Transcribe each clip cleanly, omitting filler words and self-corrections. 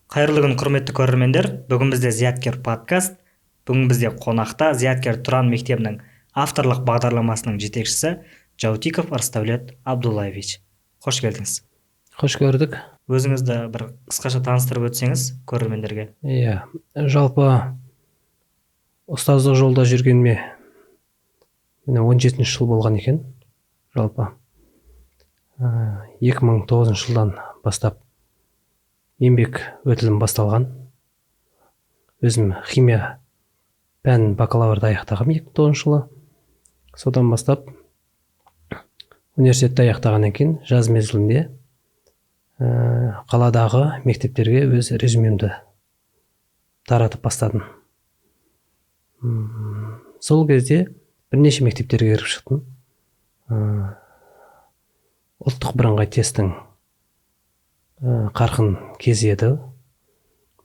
Қайырлы күн, құрметті көрермендер. Бүгін бізде Зияткер подкаст. Бүгін бізде қонақта Зияткер Тұран мектебінің авторлық бағдарламасының жетекшісі Жаутиков Ырысдәулет Абдуллаевич. Қош келдіңіз. Қош көрдік. Өзіңізді бір қысқаша таныстырып өтсеңіз көрермендерге. Иә, жалпы ұстаздық жолда жүргеніме міне 17 жыл болған екен. Жалпы 2009 жылдан бастап еңбек өтілім басталған. Өзім химия пән бакалаврды аяқтағам 2009 жылы. Содан бастап университетті аяқтағаннан кейін жаз мезгілінде қаладағы мектептерге өз резюмемді таратып бастадым. Сол кезде бірнеше мектептерге кіріп шықтым. Ұлттық бірыңғай тесттің қарқын кезі еді.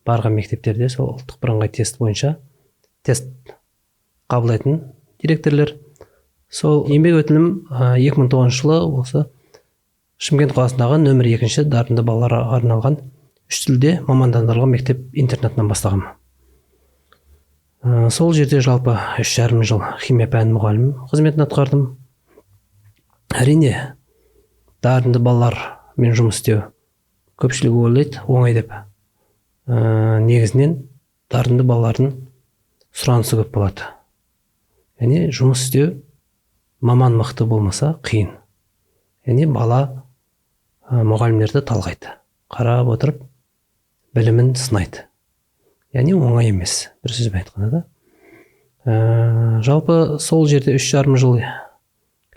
Барған мектептерде сол ұлттық бірыңғай тест бойынша тест қабылдайтын директорлер. Сол еңбек өтілім 2009 жылы осы Шымкент қаласындағы нөмір 2 дарынды балаларға арналған үш тілде мамандандырылған мектеп интернатынан бастағанмын. Сол жерде жалпы 3,5 жыл химия пәні мұғалімі қызметін атқардым. Әрине, дарынды балалармен жұмыс істеу көпшілік ойлайды оңай деп. Негізінен дарынды балалардың сұранысы көп болады. Яғни жұмыс істеу маман мықты болмаса қиын. Яғни бала мұғалімдерді талғайды, қарап отырып білімін сынайды. Яғни оңай емес, бір сөзбен айтқанда да. Жалпы сол жерде 3,5 жыл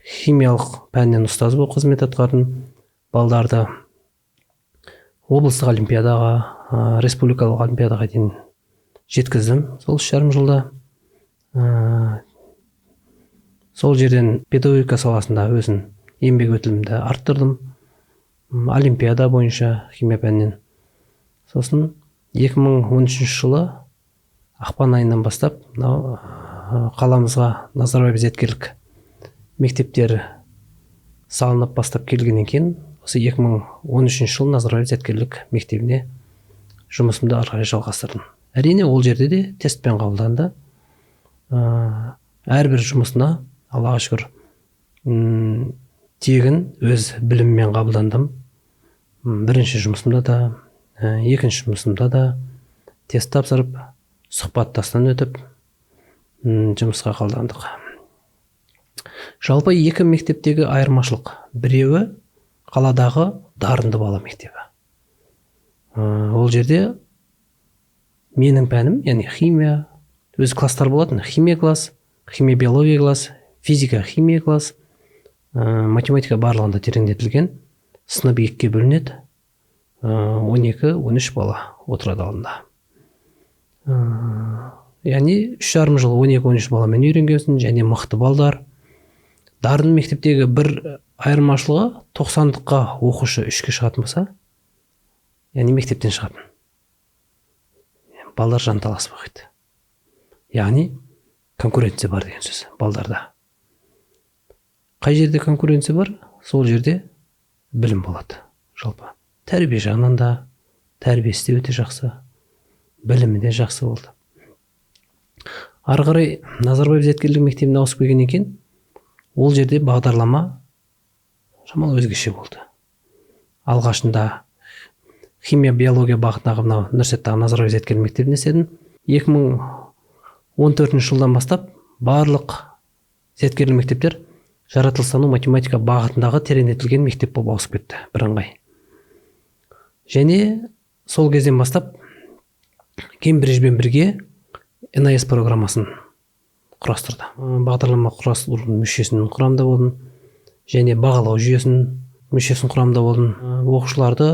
химиялық пәннен ұстаз болып қызмет атқардым. Балдарды облыстық олимпиадаға, республикалық олимпиадаға дейін жеткіздім сол 3,5 жылда. Сол жерден педагогика саласында өзін еңбек өтілімді арттырдым. Олимпиада бойынша химия пәнінен. Сосын 2013 жылы ақпан айынан бастап мынау қаламызға Назарбаев зияткерлік мектептері салынып бастап келгеннен кейін осы 2013 жылы Назарбаев зияткерлік мектебіне жұмысымды ары қарай жалғастырдым. Әрине, ол жерде де тестпен қабылданды. Әрбір жұмысына Аллаға шүкір, тегін өз біліміммен қабылдандым. Бірінші жұмысымда да, екінші жұмысымда да тест тапсырып, сұхбаттастан өтіп, жұмысқа қабылдандық. Жалпы екі мектептегі айырмашылық. Біреуі қаладағы дарынды бала мектебі. Ол жерде менің пәнім, яғни химия, өз класстар болатын. Химия класс, химия биология класс, физика химия класс, математика барлығында тереңдетілген. Сынып екіге бөлінеді. 12-13 бала отырады алдында. Яғни 3,5 жыл 12-13 баламен үйренгенсің, және мықты балдар. Дарын мектептегі бір айырмашылығы 90-дыққа оқушы 3-ке шығатын болса, яғни мектептен шығатын. Балдар жанталасып оқиды. Яғни конкуренция бар деген сөз балдарда. Қай жерде конкуренция бар, сол жерде білім болады. Жалпы тәрбие жағынан да, тәрбиесі де өте жақсы, білімі де жақсы болды. Ары қарай Назарбаев зияткерлік мектебіне ауысып келгеннен кейін ол жерде бағдарлама шамалы өзгеше болды. Алғашында химия, биология бағытындағы мынау Нұрсәттағы Назарбаев зияткерлік мектебінде істедім. 2014 жылдан бастап барлық зияткерлік мектептер жаратылыстану математика бағытындағы тереңдетілген мектеп болып ауысып кетті бірыңғай. Және сол кезден бастап Кембриджбен бірге НАС программасын құрастырды. Бағдарлама құрастырудың мүшесінің құрамында болдым және бағалау жүйесінің мүшесінің құрамында болдым. Оқушыларды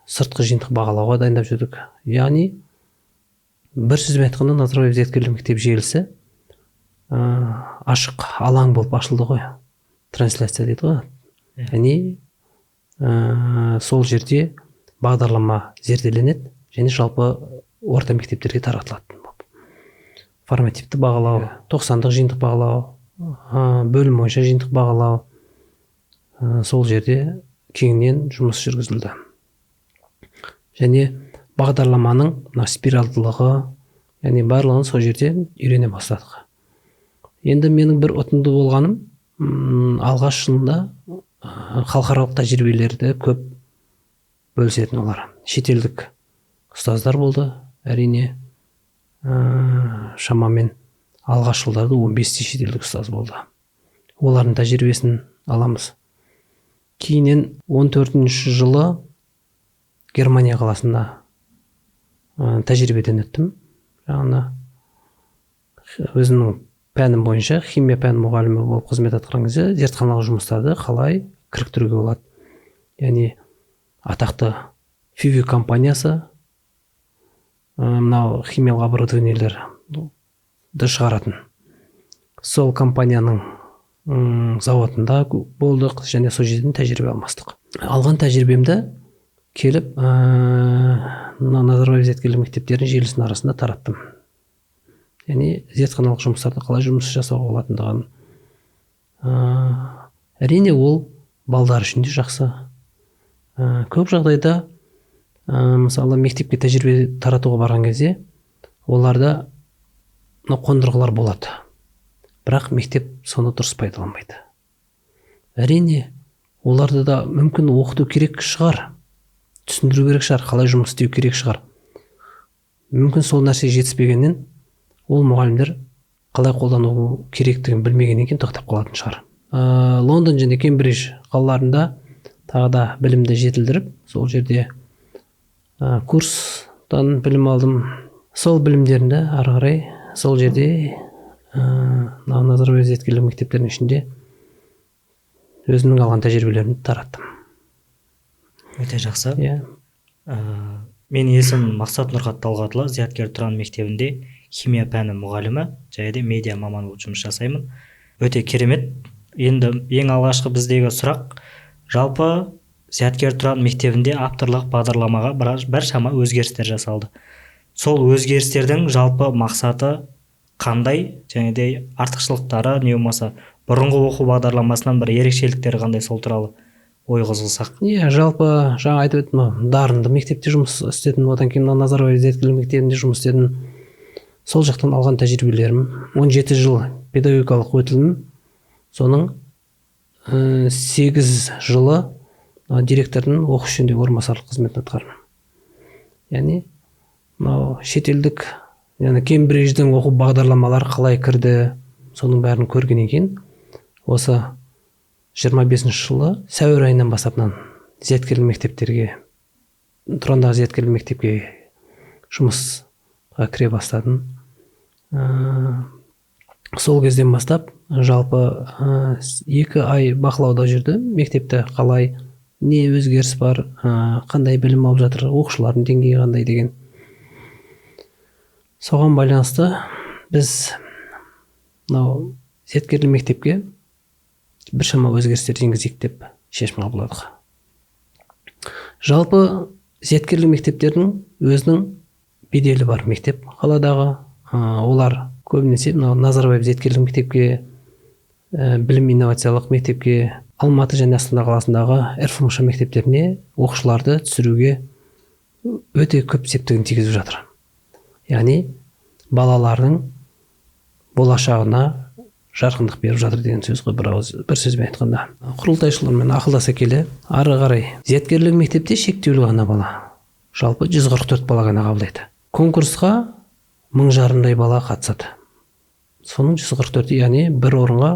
сыртқы жиынтық бағалауға дайындап жүрдік. Яғни бір сөзбен айтқанда Назарбаев зияткерлік мектеп желісі ашық алаң болып ашылды ғой. Трансляция дейді ғой. Яғни сол жерде бағдарлама зерделенеді және жалпы орта мектептерге таратылады. Формативті бағалау, 90-дық жиынтық бағалау, бөлім бойынша жиынтық бағалау, сол жерде кеңінен жұмыс жүргізілді. Және Бағдарламаның мына спиралдылығы, яғни барлығын сол жерден үйрене бастадық. Енді менің бір ұтымды болғаным, алғаш жылында халықаралық тәжірибелерді көп бөлісетін олар. Шетелдік ұстаздар болды, әрине, шамамен алғаш жылдарда 15-те шетелдік ұстаз болды. Олардың тәжірибесін аламыз. Кейіннен 14-ші жылы Германия қаласында тәжірибеден өттім. Жаңағы өзімнің пәнім бойынша химия пәні мұғалімі болып қызмет атқарған кезде зертханалық жұмыстарды қалай кіріктіруге болады. Яғни атақты Фиви компаниясы мынау химиялық оборудованиелерді шығаратын. Сол компанияның зауытында болдық және сол жерден тәжірибе алмастық. Алған тәжірибемді келіп мына Назарбаев зияткерлік мектептерінің желісінің арасында тараттым. Яғни зертханалық жұмыстарды қалай жұмыс жасауға болатындығын. Әрине ол балдар үшін де жақсы. Көп жағдайда мысалы мектепке тәжірибе таратуға барған кезде оларда қондырғылар болады. Бірақ мектеп соны дұрыс пайдаланбайды. Әрине оларды да мүмкін оқыту керек шығар, түсіндіру керек шығар, қалай жұмыс істеу керек шығар. Мүмкін сол нәрсе жетіспегеннен ол мұғалімдер қалай қолдану керектігін білмегеннен кейін тоқтап қалатын шығар. Лондон және Кембридж қалаларында тағы да білімді жетілдіріп, сол жерде курстан білім алдым. Сол білімдерімді ары қарай сол жерде Назарбаев зияткерлік мектептерінің ішінде өзімнің алған тәжірибелерімді тараттым. Өте жақсы. Иә. Менің есімім Мақсат Нұрхат Талғатұлы, Зияткер Тұран мектебінде химия пәні мұғалімі және де медиа маманы болып жұмыс жасаймын. Өте керемет. Енді ең алғашқы біздегі сұрақ, жалпы Зияткер Тұран мектебінде авторлық бағдарламаға біршама өзгерістер жасалды. Сол өзгерістердің жалпы мақсаты қандай және де артықшылықтары, не болмаса бұрынғы оқу бағдарламасынан бір ерекшеліктері қандай, сол туралы ой қозғасақ. Иә, жалпы жаңа айтып өттім, дарынды мектепте жұмыс істедім, одан кейін Назарбаев зияткерлік мектебінде жұмыс істедім. Сол жақтан алған тәжірибелерім 17 жыл педагогикалық өтілім, соның 8 жылы директордың оқу жөніндегі орынбасарлық қызметін атқардым. Яғни мынау шетелдік, яғни Кембридждің оқу бағдарламалары қалай кірді, соның бәрін көргеннен кейін осы 25 жылы сәуір айынан бастап зияткерлік мектептерге, Тұрандағы зияткерлік мектепке жұмысқа кіре бастадым. Сол кезден бастап жалпы 2 ай бақылауда жүрді. Мектепте қалай, не өзгеріс бар, қандай білім алып жатыр, оқушылардың деңгейі қандай деген. Соған байланысты біз мынау зияткерлік мектепке біршама өзгерістер енгізейік деп шешім қабылдадық. Жалпы зияткерлік мектептердің өзінің беделі бар мектеп қаладағы. Олар көбінесе мынау Назарбаев зияткерлік мектепке, білім инновациялық мектепке, Алматы және Астана қаласындағы РФМШ мектептеріне оқушыларды түсіруге өте көп септігін тигізіп жатыр. Яғни балалардың болашағына жарқындық беріп жатыр деген сөз ғой, бір сөзбен айтқанда. Құрылтайшылармен ақылдаса келе ары қарай зияткерлік мектепте шектеулі ғана бала, жалпы 144 бала ғана қабылдайды. Конкурсқа 1500 бала қатысады. Соның 144-і, яғни бір орынға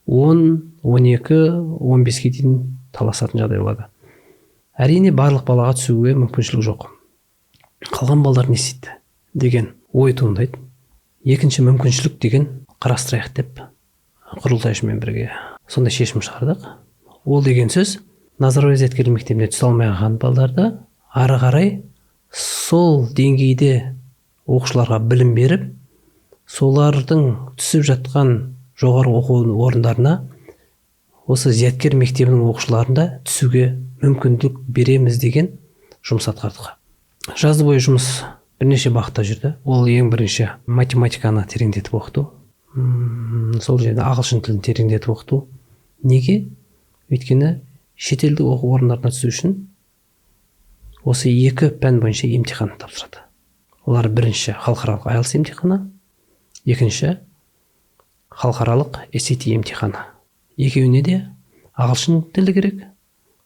10, 12, 15-ке дейін таласатын жағдай болады. Әрине барлық балаға түсуге мүмкіншілік жоқ. Қалған балалар не істейді деген ой туындайды. Екінші мүмкіншілік деген қарастырайық деп құрылтайшымен бірге сондай шешім шығардық. Ол деген сөз, Назарбаев зияткерлік мектебіне түсе алмай қалған балаларды ары қарай сол деңгейде оқушыларға білім беріп, солардың түсіп жатқан жоғары оқу орындарына осы зияткер мектебінің оқушыларында түсуге мүмкіндік береміз деген жұмыс атқардық. Жаз бойы жұмыс бірнеше бағытта жүрді. Ол ең бірінші математиканы тереңдетіп оқыту, сол жерде ағылшын тілін тереңдетіп оқыту. Неге? Өйткені шетелдік оқу орындарына түсу үшін Осы екі пән бойынша емтихан тапсырады. Олар бірінші халықаралық IELTS емтиханы, екінші халықаралық SAT емтиханы. Екеуіне де ағылшын тілі керек,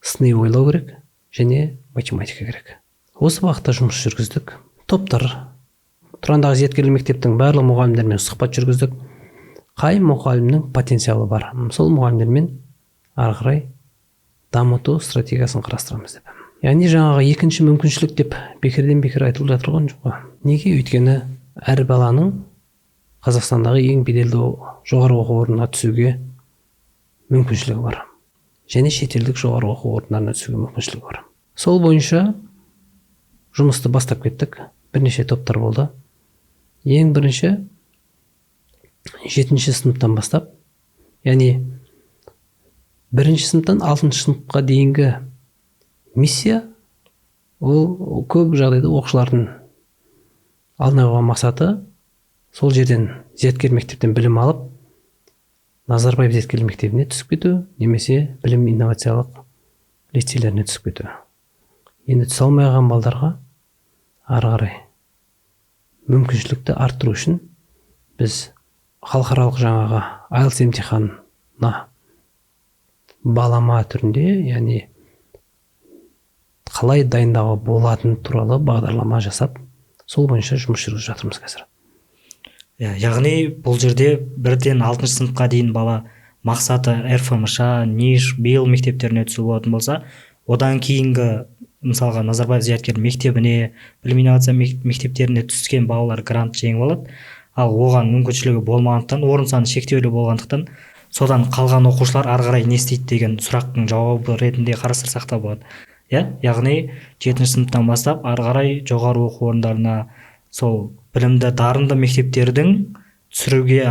сыни ойлау керек және математика керек. Осы бағытта жұмыс жүргіздік. Топтар, Тұрандағы зияткерлік мектептің барлық мұғалімдерімен сұхбат жүргіздік. Қай мұғалімнің потенциалы бар, сол мұғалімдермен ары қарай дамыту стратегиясын қарастырамыз деп. Яғни жаңағы екінші мүмкіншілік деп бекерден бекер айтылып жатыр ғой, жоқ па? Неге? Өйткені әр баланың Қазақстандағы ең беделді жоғары оқу орнына түсуге мүмкіншілігі бар. Және шетелдік жоғары оқу орындарына түсуге мүмкіншілігі бар. Сол бойынша жұмысты бастап кеттік. Бірнеше топтар болды. Ең бірінші 7-ші сыныптан бастап, яғни 1-ші сыныптан 6-шы сыныпқа дейінгі миссия, ол көп жағдайда оқушылардың алдына қойған мақсаты сол жерден зияткер мектептен білім алып, Назарбаев зияткерлік мектебіне түсіп кету немесе білім инновациялық лицейлеріне түсіп кету. Енді түсе алмай қалған балдарға ары қарай мүмкіншілікті арттыру үшін біз халықаралық жаңағы IELTS емтиханына балама түрінде, яғни қалай дайындауға болатыны туралы бағдарлама жасап, сол бойынша жұмыс жүргізіп жатырмыз қазір. Яғни бұл жерде бірден 6-шы сыныпқа дейін бала мақсаты РФМШ, НИШ, биыл мектептеріне түсу болатын болса, одан кейінгі мысалға Назарбаев зияткерлік мектебіне, білім инновация мектептеріне түскен балалар грант жеңіп алады. Ал оған мүмкіншілігі болмағандықтан, орын саны шектеулі болғандықтан, содан қалған оқушылар ары қарай не істейді деген сұрақтың жауабы ретінде қарастырсақ та болады. Иә, яғни 7-ші сыныптан бастап ары қарай жоғары оқу орындарына сол білімді, дарынды мектептердің түсіруге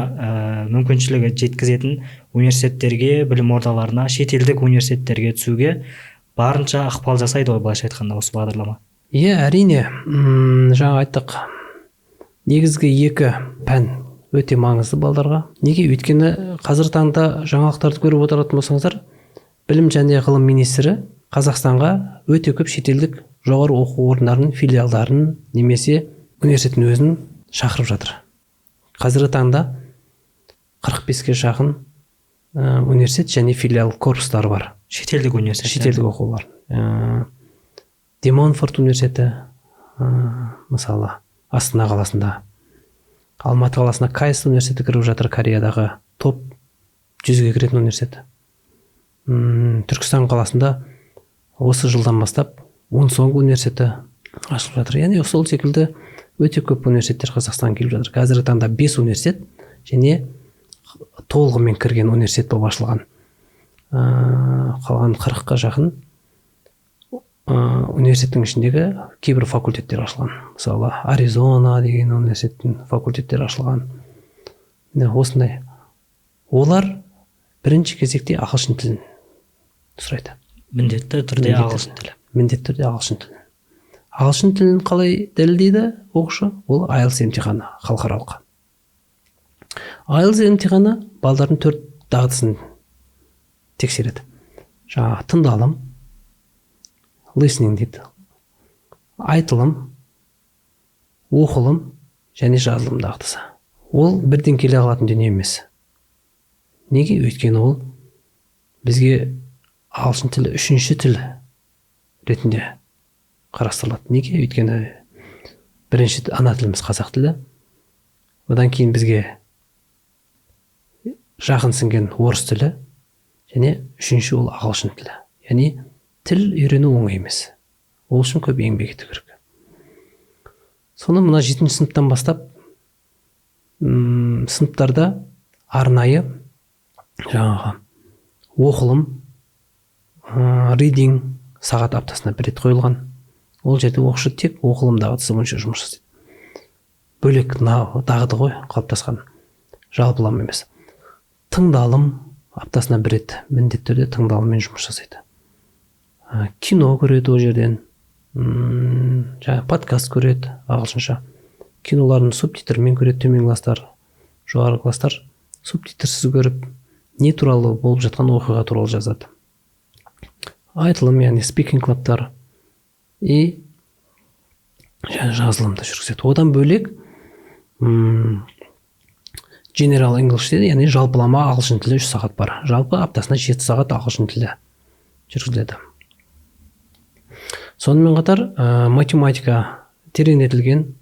мүмкіншілігі жеткізетін университеттерге, білім ордаларына, шетелдік университеттерге түсуге барынша ықпал жасайды ғой, былайша айтқанда, осы бағдарлама. Иә, әрине, жаңа айттық, негізгі екі пән өте маңызды балдарға. Неге? Өйткені қазіргі таңда жаңалықтарды көріп отыратын болсаңыздар, білім және ғылым министрі Қазақстанға өте көп шетелдік жоғары оқу орындарының филиалдарын немесе университеттің өзін шақырып жатыр. Қазіргі таңда 45-ке жақын университет және филиал корпустары бар. Шетелдік университет. Шетелдік оқулар. Де Монфорт университеті, мысалы, Астана қаласында. Алматы қаласына Кайс университеті кіріп жатыр, Кореядағы топ 100-ге кіретін университет. Түркістан қаласында осы жылдан бастап Онсонг университеті ашылып жатыр. Яғни сол секілді өте көп университеттер Қазақстанға келіп жатыр. Қазіргі таңда 5 университет және толығымен кірген университет болып ашылған. Қалған 40-қа жақын университеттің ішіндегі кейбір факультеттер ашылған. Мысалы, Аризона деген университеттің факультеттері ашылған. Міне осындай. Олар бірінші кезекте ағылшын тілін сұрайды. Міндетті түрде ағылшын тілі. Міндетті түрде ағылшын тілі. Ағылшын тілін қалай дәлелдейді оқушы? Ол IELTS емтиханы, халықаралық. IELTS емтиханы балдардың 4 дағдысын тексереді. Жаңағы тыңдалым, listening дейді, айтылым, оқылым және жазылым дағдысы. Ол бірден келе қалатын дүние емес. Неге? Өйткені ол бізге ағылшын тілі үшінші тіл ретінде қарастырылады. Неге? Өйткені бірінші ана тіліміз қазақ тілі, одан кейін бізге жақын сіңген орыс тілі және үшінші ол ағылшын тілі. Яғни тіл үйрену оңай емес. Ол үшін көп еңбек ету керек. Соны мына 7-ші сыныптан бастап сыныптарда арнайы жаңағы оқылым, reading сағат аптасына бір рет қойылған. Ол жерде оқушы тек оқылым дағдысы бойынша жұмыс жасайды. Бөлек дағды ғой қалыптасқан, жалпылама емес. Тыңдалым аптасына бір рет міндетті түрде тыңдалыммен жұмыс жасайды. Кино көреді ол жерден, жаңа подкаст көреді ағылшынша. Киноларын субтитрмен көреді төмен класстар, жоғары класстар субтитрсіз көріп, не туралы болып жатқан оқиға туралы жазады. Айтылым, яғни speaking клубтар, И жазылымды жүргізеді. Одан бөлек General English дейді, яғни жалпылама ағылшын тілі 3 сағат бар. Жалпы аптасына 7 сағат ағылшын тілі жүргізіледі. Сонымен қатар математика тереңдетілген.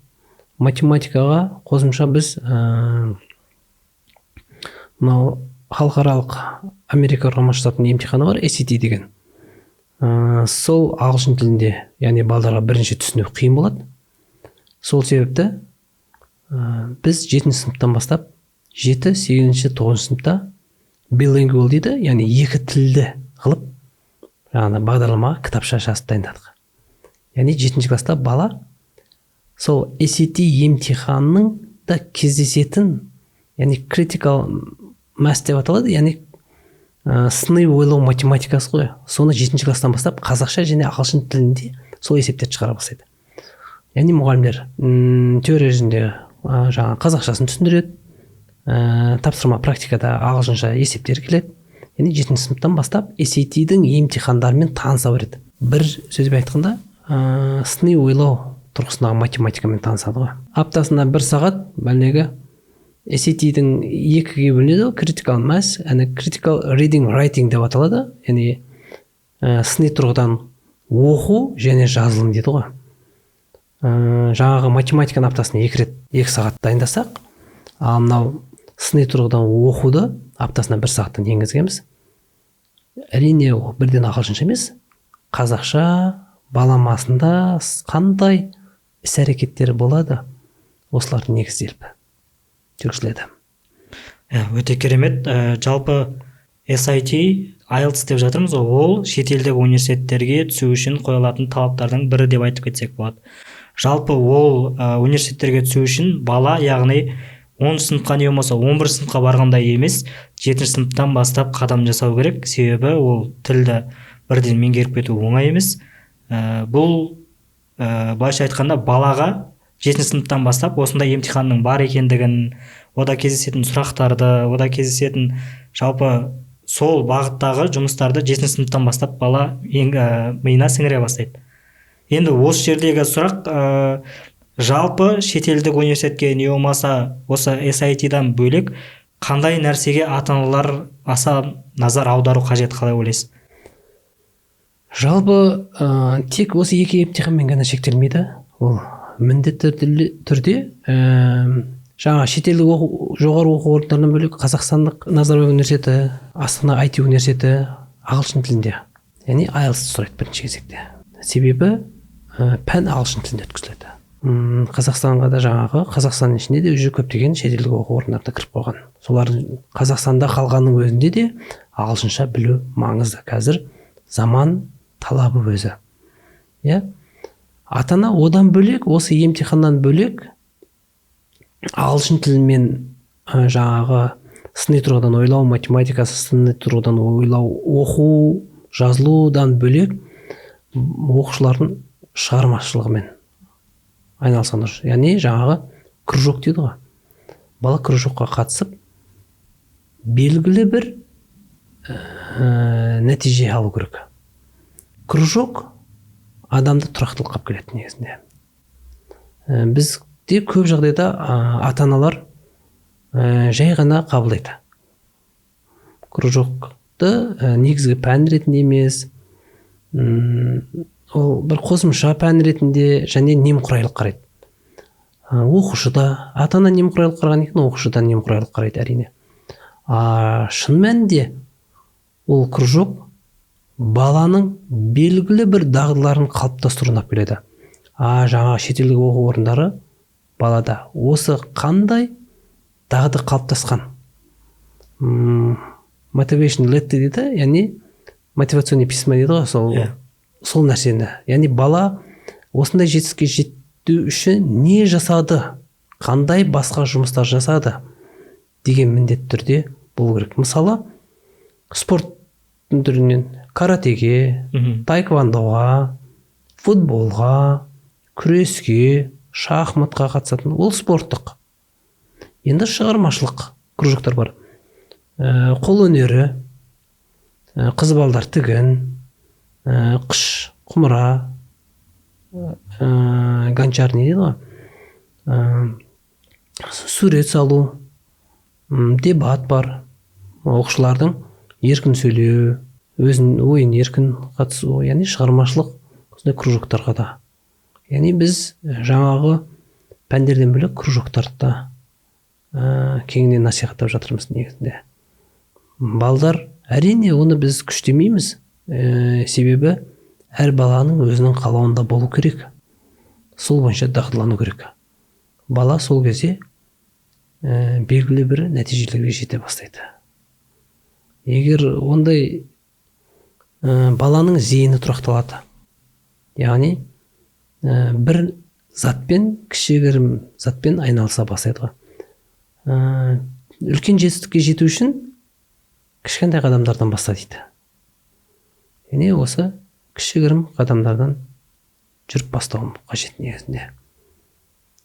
Математикаға қосымша біз мынау халықаралық Америка Құрама Штатының емтиханы бар, SAT деген. Сол ағылшын тілінде, яғни балдарға бірінші түсіну қиын болады. Сол себепті біз 7 сыныптан бастап 7, 8, 9 сыныпта bilingual дейді, яғни екі тілді қылып жаңағы бағдарламаға кітапша жазып дайындадық. Яғни 7 класста бала сол SAT емтиханының да кездесетін, яғни critical math деп аталады, яғни сыни ойлау математикасы ғой. Соны 7 класстан бастап қазақша және ағылшын тілінде сол есептерді шығара бастайды. Яғни мұғалімдер теория жүзінде жаңағы қазақшасын түсіндіреді, тапсырма практикада ағылшынша есептер келеді. Яғни 7 сыныптан бастап SAT-дің емтихандарымен таныса береді. Бір сөзбен айтқанда, сыни ойлау тұрғысындағы математикамен танысады ғой. Аптасына 1 сағат бәлнегі SAT-дің екіге бөлінеді ғой, critical math және critical reading writing деп аталады. Яғни сыни тұрғыдан оқу және жазылым дейді ғой. Жаңағы математиканы аптасына 2 рет 2 сағат дайындасақ, ал мынау сыни тұрғыдан оқуды аптасына 1 сағаттан енгізгенбіз. Әрине, ол бірден ағылшынша емес, қазақша баламасында қандай іс әрекеттер болады, осыларды негізделіп жүргізіледі. Өте керемет. Жалпы SAT, IELTS деп жатырмыз ғой, ол шетелдік университеттерге түсу үшін қойылатын талаптардың бірі деп айтып кетсек болады. Жалпы ол университеттерге түсу үшін бала, яғни 10 сыныпқа не болмаса 11 сыныпқа барғандай емес, 7 сыныптан бастап қадам жасау керек. Себебі ол тілді бірден меңгеріп кету оңай емес. Бұл былайша айтқанда, балаға 7 сыныптан бастап осындай емтиханның бар екендігін, ода кездесетін сұрақтарды, ода кездесетін жалпы сол бағыттағы жұмыстарды 7 сыныптан бастап бала миына сіңіре бастайды. Енді осы жердегі сұрақ, жалпы шетелдік университетке не болмаса осы SAT-дан бөлек қандай нәрсеге ата-аналар аса назар аудару қажет, қалай ойлайсыз? Жалпы тек осы екі емтиханмен ғана шектелмейді. Ол міндетті түрде жаңа шетелдік оқу, жоғары оқу орындарынан бөлек Қазақстандық Назарбаев университеті, Астана IT университеті ағылшын тілінде, яғни IELTS сұрайды бірінші кезекте. Себебі пән ағылшын тілінде өткізіледі. Қазақстанға да жаңағы Қазақстанның ішінде де уже көптеген шетелдік оқу орындарына кіріп қойған. Солардың Қазақстанда қалғанның өзінде де ағылшынша білу маңызды. Қазір заман талабы өзі. Иә? Ата-ана одан бөлек, осы емтиханнан бөлек ағылшын тілімен жаңағы сыни тұрғыдан ойлау, математикасы сыни тұрғыдан ойлау, оқу, жазылудан бөлек оқушылардың шығармашылығымен айналысқан дұрыс. Яғни жаңағы кружок дейді ғой. Бала кружокқа қатысып белгілі бір нәтиже алу керек. Кружок адамды тұрақтылыққа алып келеді негізінде. Бізде көп жағдайда ата-аналар жай ғана қабылдайды. Кружокты негізгі пән ретінде емес, ол бір қосымша пән ретінде және немқұрайлық қарайды. Оқушы да, ата-ана немқұрайлық қараған екен, оқушы да немқұрайлық қарайды әрине. Шын мәнінде ол кружок баланың белгілі бір дағдыларын қалыптастыруына алып келеді. Жаңағы шетелдік оқу орындары балада осы қандай дағды қалыптасқан, motivation letter дейді, яғни мотивационный письма дейді ғой, сол сол нәрсені, яғни бала осындай жетістікке жету үшін не жасады, қандай басқа жұмыстар жасады деген міндетті түрде болу керек. Мысалы, спорт түрінен каратэге, таэквондоға, футболға, күреске, шахматқа қатысатын ол спорттық. Енді шығармашылық кружоктар бар. Қол өнері, қыз балдар тігін, қыш, құмыра, Гончарный дейді ғой, сурет салу, дебат бар, оқушылардың еркін сөйлеуі, өзінің ойын еркін қатысуы, яғни шығармашылық осындай кружоктарға да. Яғни біз жаңағы пәндерден бөлек кружоктарды да кеңінен насихаттап жатырмыз негізінде. Балдар, әрине, оны біз күштемейміз, себебі әр баланың өзінің қалауында болу керек, сол бойынша дағдылану керек. Бала сол кезде белгілі бір нәтижелерге жете бастайды. Егер ондай баланың зейіні тұрақталады, яғни бір затпен, кішігірім затпен айналыса бастайды ғой. Үлкен жетістікке жету үшін кішкентай қадамдардан баста дейді. Яғни осы кішігірім қадамдардан жүріп бастау қажет негізінде.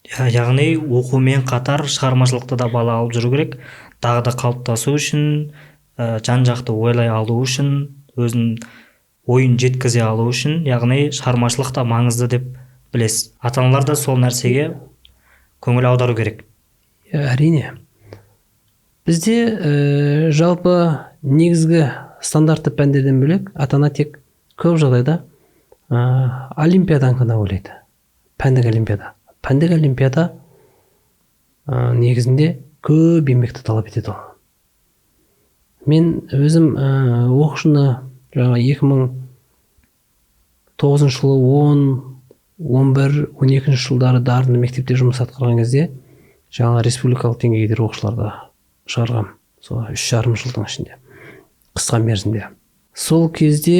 Яғни оқумен қатар шығармашылықты да бала алып жүру керек. Дағды қалыптасу үшін, жан-жақты ойлай алу үшін, өзінің ойын жеткізе алу үшін, яғни шығармашылық та маңызды деп білесіз. Ата-аналар да сол нәрсеге көңіл аудару керек. Әрине. Бізде жалпы негізгі стандартты пәндерден бөлек ата-ана тек көп жағдайда олимпиадан ғана ойлайды. Пәндік олимпиада. Пәндік олимпиада негізінде көп еңбекті талап етеді ол. Мен өзім оқушыны жаңа 2009 жылы 10, 11, 12 жылдары дарынды мектепте жұмыс атқарған кезде жаңа республикалық деңгейдегі оқушыларды шығарғам. Сол 3,5 жылдың ішінде, қысқа мерзімде. Сол кезде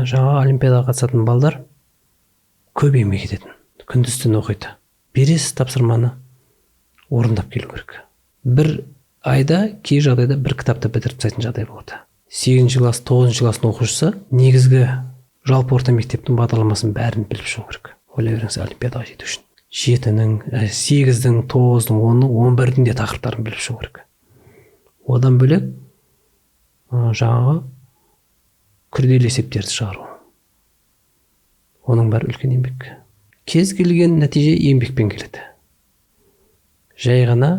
жаңа олимпиадаға қатысатын балдар көп еңбек ететін. Күндіз түні оқиды. Бересіз тапсырманы орындап келу керек. Бір айда кей жағдайда бір кітапты бітіріп тастайтын жағдай болады. 8-ші класс, 9-шы класстың оқушысы негізгі жалпы орта мектептің бағдарламасын бәрін біліп шығу керек. Ойлай беріңіз, олимпиадаға жету үшін. 7-нің, 8-дің, 9-дың, 10-ның, 11-дің де тақырыптарын біліп шығу керек. Одан бөлек жаңағы күрделі есептерді шығару. Оның бәрі үлкен еңбек. Кез келген нәтиже еңбекпен келеді. Жай ғана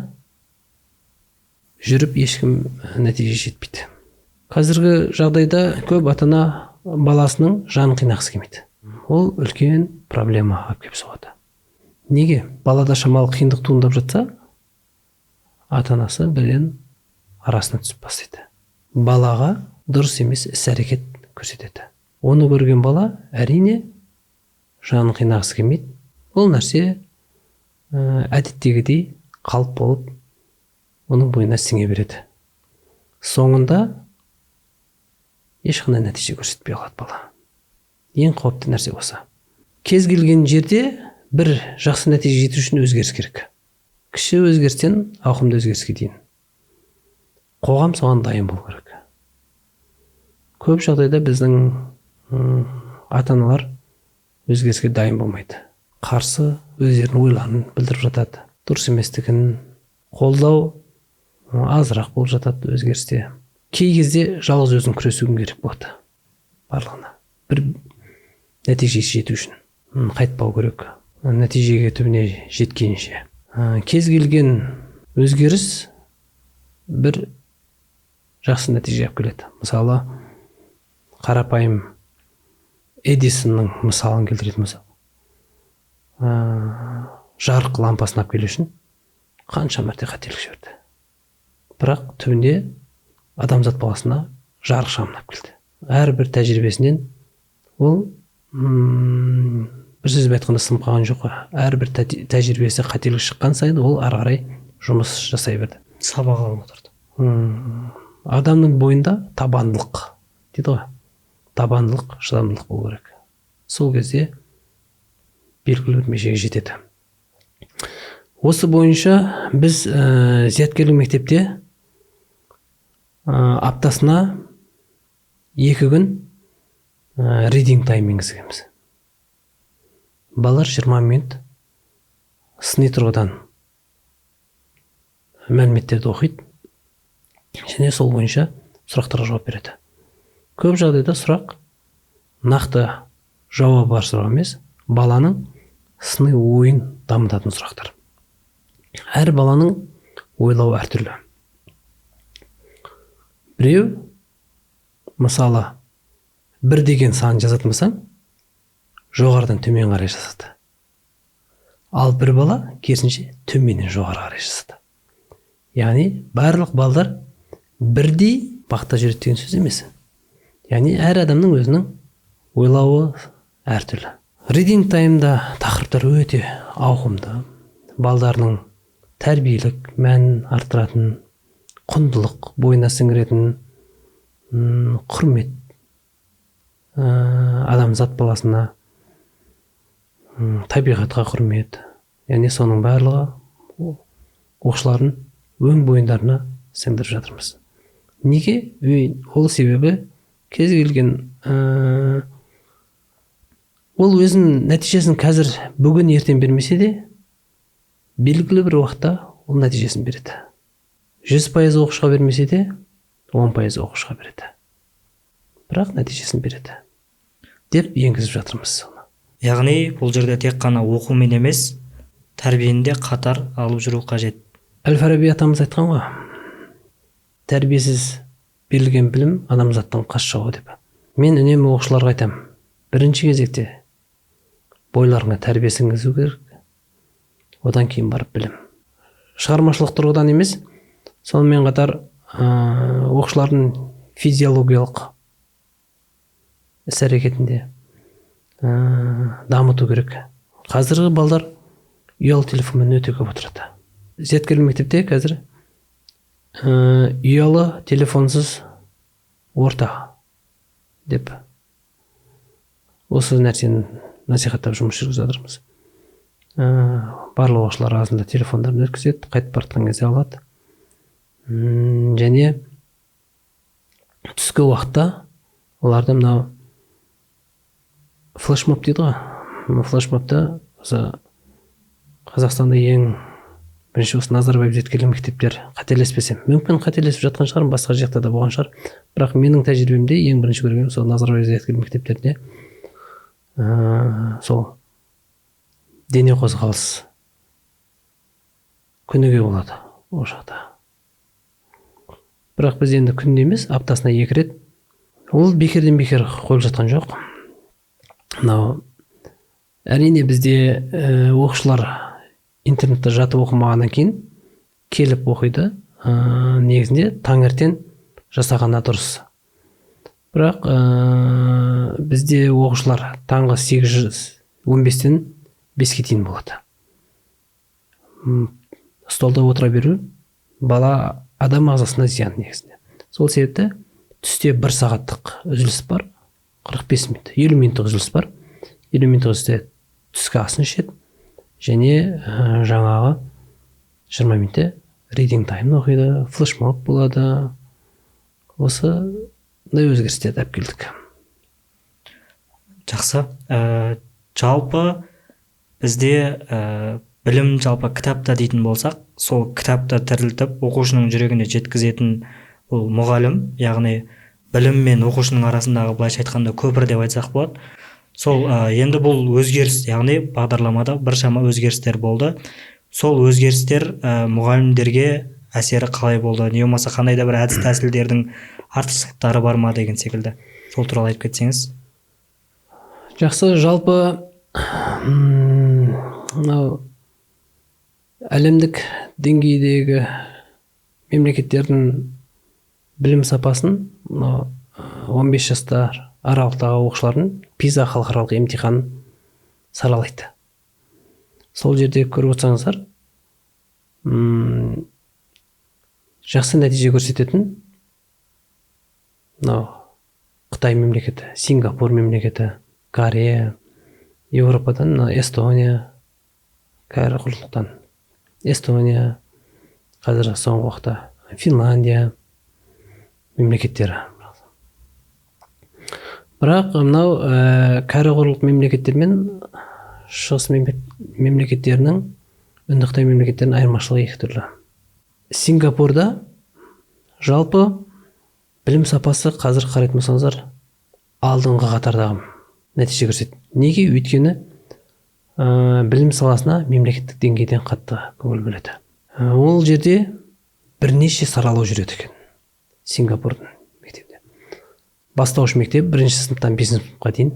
жүріп ешкім нәтиже жетпейді. Қазіргі жағдайда көп ата-ана баласының жанын қинағысы келмейді. Ол үлкен проблема алып келіп соғады. Неге? Балада шамалы қиындық туындап жатса, ата-анасы бірден арасына түсіп бастайды. Балаға дұрыс емес іс-әрекет көрсетеді. Оны көрген бала әрине жанын қинағысы келмейді. Ол нәрсе әдеттегідей қалып болып оның бойына сіңе береді. Соңында ешқандай нәтиже көрсетпей қалады бала. Ең қауіпті нәрсе осы. Кез келген жерде бір жақсы нәтиже жету үшін өзгеріс керек. Кіші өзгерістен ауқымды өзгеріске дейін. Қоғам соған дайын болу керек. Көп жағдайда біздің ата-аналар өзгеріске дайын болмайды. Қарсы өздерінің ойларын білдіріп жатады. Дұрыс еместігін қолдау азырақ болып жатады өзгерісте. Кей кезде жалғыз өзің күресуің керек болады барлығына. Бір нәтижеге жету үшін қайтпау керек. Нәтижеге түбіне жеткенше. Кез келген өзгеріс бір жақсы нәтиже алып келеді. Мысалы, қарапайым Эдисонның мысалын келтіретін болсақ, жарық лампасын алып келу үшін қанша мәрте қателік жіберді. Бірақ түбінде адамзат баласына жарық шамын алып келді. Әрбір тәжірибесінен ол бір сөзбен айтқанда сынып қалған жоқ. Әрбір тәжірибесі қателік шыққан сайын ол ары қарай жұмыс жасай берді. Сабақ алып отырды. Адамның бойында табандылық дейді ғой. Табандылық, шыдамдылық болу керек. Сол кезде белгілі бір межеге жетеді. Осы бойынша біз зияткерлік мектепте аптасына 2 күн reading time енгізгенбіз. Балалар 20 минут сыни тұрғыдан мәліметтерді оқиды және сол бойынша сұрақтарға жауап береді. Көп жағдайда сұрақ нақты жауабы бар сұрақ емес, Баланың сыни ойын дамытатын сұрақтар. Әр баланың ойлауы әртүрлі. Біреу, мысалы, бір деген сан жазатын болсаң, жоғарыдан төмен қарай жазады. Ал бір бала керісінше төменнен жоғары қарай жазады. Яғни барлық балдар бірдей бағытта жүреді деген сөз емес. Яғни әр адамның өзінің ойлауы әртүрлі. Reading Time'да тақырыптар өте ауқымды. Балдарының тәрбиелік мәнін арттыратын, құндылық бойына сіңіретін, құрмет, адамзат баласына, табиғатқа құрмет. Яғни соның барлығы оқушылардың өң бойындарына сіңдіріп жатырмыз. Неге? Ол себебі кез келген ол өзінің нәтижесін қазір бүгін ертең бермесе де, белгілі бір уақытта ол нәтижесін береді. 100% оқушыға бермесе де, 10% оқушыға береді. Бірақ нәтижесін береді деп енгізіп жатырмыз соны. Яғни бұл жерде тек қана оқумен емес, тәрбиені де қатар алып жүру қажет. Әл-Фараби атамыз айтқан ғой, тәрбиесіз берілген білім адамзаттың қас жауы деп. Мен үнемі оқушыларға айтамын, бірінші кезекте бойларыңа тәрбие сіңгізу керек, одан кейін барып білім. Шығармашылық тұрғыдан емес, сонымен қатар оқушылардың физиологиялық іс-әрекетінде дамыту керек. Қазіргі балдар ұялы телефонмен өте көп отырады. Зияткерлік мектепте қазір ұялы телефонсыз орта деп осы нәрсені насихаттап жұмыс жүргізіп жатырмыз. Барлық оқушылар арасында телефондарын өткізеді, қайтып бара жатқан кезде алады. Және түскі уақытта оларда мынау флешмоб дейді ғой. Флешмобта осы Қазақстанда ең бірінші осы Назарбаев зияткерлік мектептер, қателеспесем, мүмкін қателесіп жатқан шығармын, басқа жақта да болған шығар, бірақ менің тәжірибемде ең бірінші көргенім сол Назарбаев зияткерлік мектептерінде сол дене қозғалыс күніге болады ол жақта. Бірақ біз енді күнде емес, аптасына 2 рет. Ол бекерден бекер қойылып жатқан жоқ. Мынау әрине бізде оқушылар интернетте жатып оқымағаннан кейін келіп оқиды. Негізінде таңертең жасағаны дұрыс. Бірақ бізде оқушылар таңғы 8:15-тен 5-ке дейін болады. Столда отыра беру бала адам ағзасына зиян негізінде. Сол себепті түсте 1 сағаттық үзіліс бар, 45 минут, 50 минуттық үзіліс бар. 50 минуттық үзілісте түскі асын ішеді және жаңағы 20 минутте reading time оқиды, флешмоб болады. Осындай өзгерістерді алып келдік. Жақсы. Жалпы бізде білім жалпы кітапта дейтін болсақ, сол кітапты тірілтіп оқушының жүрегіне жеткізетін ол мұғалім, яғни білім мен оқушының арасындағы былайша айтқанда көпір деп айтсақ болады. Сол енді бұл өзгеріс, яғни бағдарламада біршама өзгерістер болды. Сол өзгерістер мұғалімдерге әсері қалай болды? Не болмаса қандай да бір әдіс тәсілдердің артықшылықтары бар ма деген секілді. Сол туралы айтып кетсеңіз. Жақсы, жалпы мынау әлемдік деңгейдегі мемлекеттердің білім сапасын мынау 15 жастар аралықтағы оқушылардың ПИЗа халықаралық емтиханын саралайды. Сол жерде көріп отырсаңыздар, жақсы нәтиже көрсететін мынау Қытай мемлекеті, Сингапур мемлекеті, Корея, Еуропадан мына Эстония, кәрі құрлықтан Эстония, қазір соңғы уақытта Финляндия мемлекеттері. Бірақ мынау кәрі құрлық мемлекеттер мен шығыс мемлекеттерінің, Үнді Қытай мемлекеттерінің айырмашылығы екі түрлі. Сингапурда жалпы білім сапасы қазір қарайтын болсаңыздар алдыңғы қатардағы нәтиже көрсетеді. Неге? Өйткені Білім саласына мемлекеттік деңгейден қатты көңіл бөледі. Ол жерде бірнеше саралау жүреді екен Сингапурдың мектебінде. Бастауыш мектеп 1-ші сыныптан 5-ші сыныпқа дейін.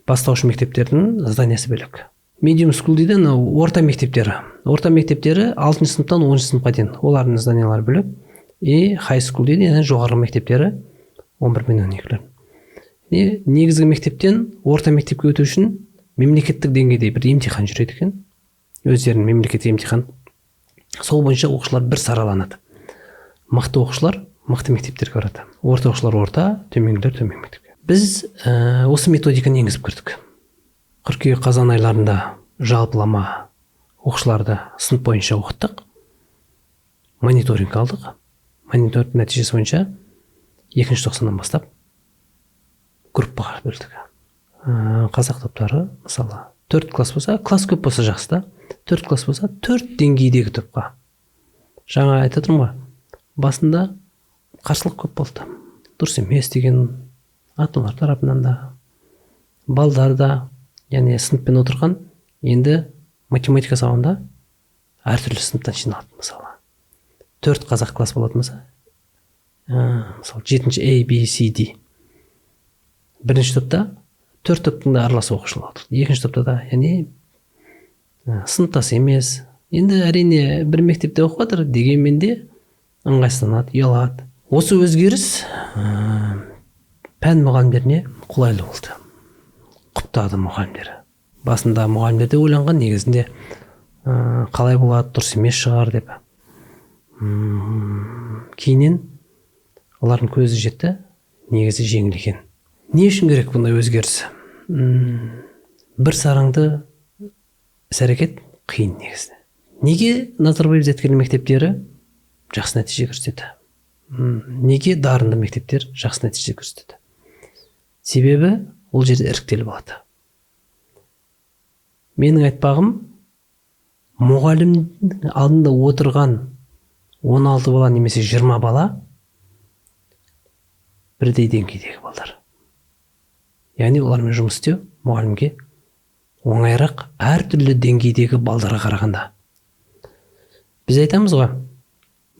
Бастауыш мектептердің зданиясы бөлек. Medium school дейді, орта мектептері. Орта мектептері 6-шы сыныптан 10-шы сыныпқа дейін. Олардың зданиялары бөлек. И high school дейді, яғни жоғарғы мектептері 11 мен 12-лер. Негізгі мектептен орта мектепке өту үшін мемлекеттік деңгейде бір емтихан жүреді екен. Өздерінің мемлекеттік емтихан. Сол бойынша оқушылар бір сараланады. Мықты оқушылар мықты мектептерге барады. Орта оқушылар орта, төменгілер төмен мектепке. Біз осы методиканы енгізіп кірдік. Қыркүйек қазан айларында жалпылама оқушыларды сынып бойынша оқыттық. Мониторинг алдық. Мониторинг нәтижесі бойынша 2-ші тоқсаннан бастап группаға бөлдік. Қазақ топтары, мысалы, 4 класс болса, класс көп болса жақсы да, 4 класс болса, 4 деңгейдегі топқа. Жаңа айтып отырмын ғой, басында қарсылық көп болды. Дұрыс емес деген ата-аналар тарапынан да, балдар да, яғни сыныппен отырған, енді математика сабағында әртүрлі сыныптан жиналады, мысалы. 4 қазақ класс болатын болса, мысалы, 7-ші A, B, C, D. Бірінші топта 4 топтың да аралас оқушылар отырды. Екінші топта да, яғни сыныптас емес. Енді әрине бір мектепте оқып жатыр, дегенмен де ыңғайсызданады, ұялады. Осы өзгеріс пән мұғалімдеріне қолайлы болды. Құптады мұғалімдері. Басында мұғалімдер де ойланған, негізінде қалай болады, дұрыс емес шығар деп. Кейіннен олардың көзі жетті, негізі жеңіл екен. Не үшін керек бұндай өзгеріс? Бір сараңды іс-әрекет қиын негізі. Неге Назарбаев зияткерлік мектептері жақсы нәтиже көрсетеді? Неге дарынды мектептер жақсы нәтиже көрсетеді? Себебі ол жерде іріктеліп алады. Менің айтпағым, мұғалімнің алдында отырған 16 бала немесе 20 бала бірдей деңгейдегі балдар. Яғни олармен жұмыс істеу мұғалімге оңайырақ әртүрлі деңгейдегі балдарға қарағанда. Біз айтамыз ғой,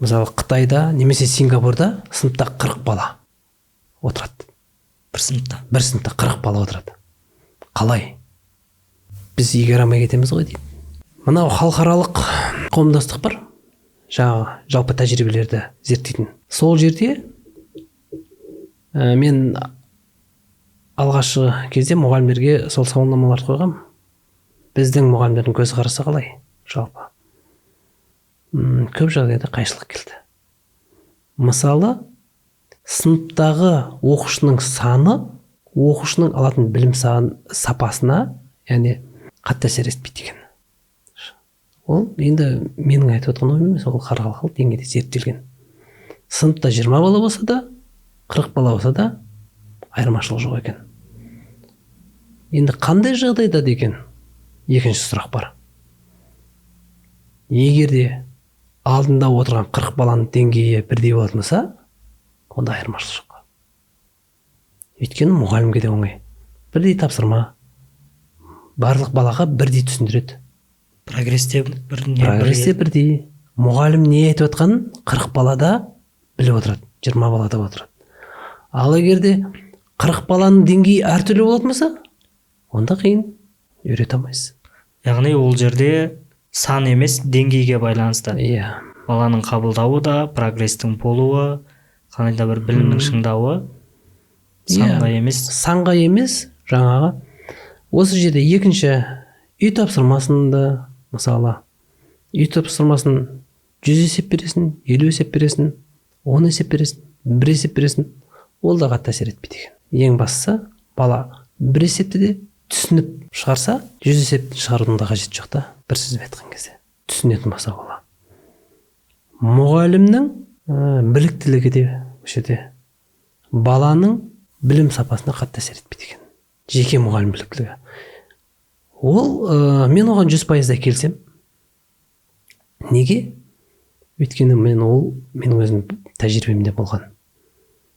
мысалы, Қытайда немесе Сингапурда сыныпта 40 бала отырады. Бір сыныпта. Бір сыныпта 40 бала отырады. Қалай? Біз игере алмай кетеміз ғой дейді. Мынау халықаралық қауымдастық бар, жаңағы жалпы тәжірибелерді зерттейтін. Сол жерде мен алғашқы кезде мұғалімдерге сол сауалнамаларды қойғам. Біздің мұғалімдердің көзқарасы қалай жалпы? Көп жағдайда қайшылық келді. Мысалы, сыныптағы оқушының саны оқушының алатын білім сапасына, яғни қатты әсер етпейді екен. Ол енді менің айтып отқан ойым емес, ол халықаралық деңгейде зерттелген. Сыныпта 20 бала болса да, 40 бала болса да айырмашылық жоқ екен. Енді қандай жағдайда деген екінші сұрақ бар. Егер де алдында отырған 40 баланың деңгейі бірдей болатын болса, онда айырмашылық жоқ. Өйткені мұғалімге де оңай. Бірдей тапсырма, барлық балаға бірдей түсіндіреді. Прогресс те Прогресс те бірдей. Мұғалім не айтып жатқанын 40 бала да біліп отырады, 20 бала да отырады. Ал егер де 40 баланың деңгейі әртүрлі болатын болса, онда қиын, үйрете алмайсыз. Яғни ол жерде сан емес, деңгейге байланысты. Иә. Баланың қабылдауы да, прогресстің болуы, қандай да бір білімнің шыңдауы санға емес. Санға емес, жаңағы. Осы жерде екінші үй тапсырмасында, мысалы, үй тапсырмасын 100 есеп бересің, 50 есеп бересің, 10 есеп бересің, 1 есеп бересің, ол да қатты әсер етпейді екен. Ең бастысы, бала бір есепті де түсініп шығарса, 100 есепті шығарудың да қажеті жоқ та, бір сөзбен айтқан кезде. Түсінетін болса бала. Мұғалімнің біліктілігі де осы жерде баланың білім сапасына қатты әсер етпейді екен. Жеке мұғалім біліктілігі. Ол, мен оған 100% келсем. Неге? Өйткені менің өзім тәжірибемде болған.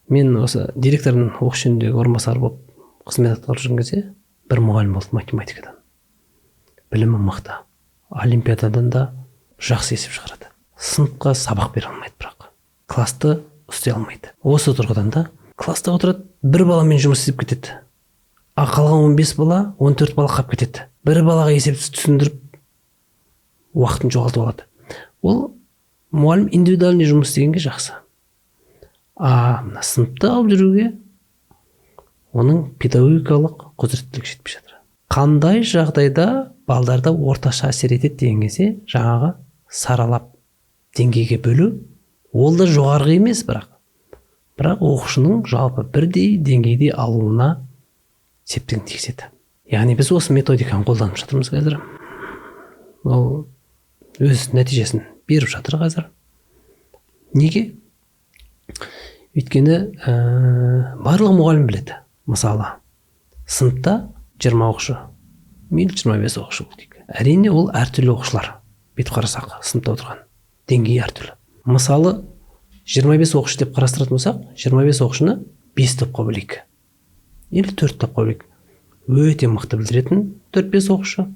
Мен осы директордың оқу жөніндегі орынбасары болып қызмет атқарып жүрген кезде бір мұғалім болды математикадан. Білімі мықты. Олимпиададан да жақсы есеп шығарады. Сыныпқа сабақ бере алмайды бірақ. Класты ұстай алмайды. Осы тұрғыдан да класста отырады, бір баламен жұмыс істеп кетеді. А қалған 15 бала, 14 бала қалып кетеді. Бір балаға есепті түсіндіріп уақытын жоғалтып алады. Ол мұғалім индивидуальный жұмыс істегенге жақсы. А мына сыныпты алып жүруге оның педагогикалық құзыреттілігі жетпей жатыр. Қандай жағдайда балдарда орташа әсер етеді деген кезде жаңағы саралап деңгейге бөлу, ол да жоғарғы емес, бірақ оқушының жалпы бірдей деңгейде алуына септігін тигізеді. Яғни біз осы методиканы қолданып жатырмыз қазір. Ол өз нәтижесін беріп жатыр қазір. Неге? Өйткені барлық мұғалім біледі. Мысалы, сыныпта 20 оқушы, мейлі 25 оқушы дейік. Әрине ол әртүрлі оқушылар. Бүйтіп қарасақ, сыныпта отырған деңгейі әртүрлі. Мысалы, 25 оқушы деп қарастыратын болсақ, 25 оқушыны 5 топқа бөлейік. Или 4 топқа бөлейік. Өте мықты білдіретін 4-5 оқушы,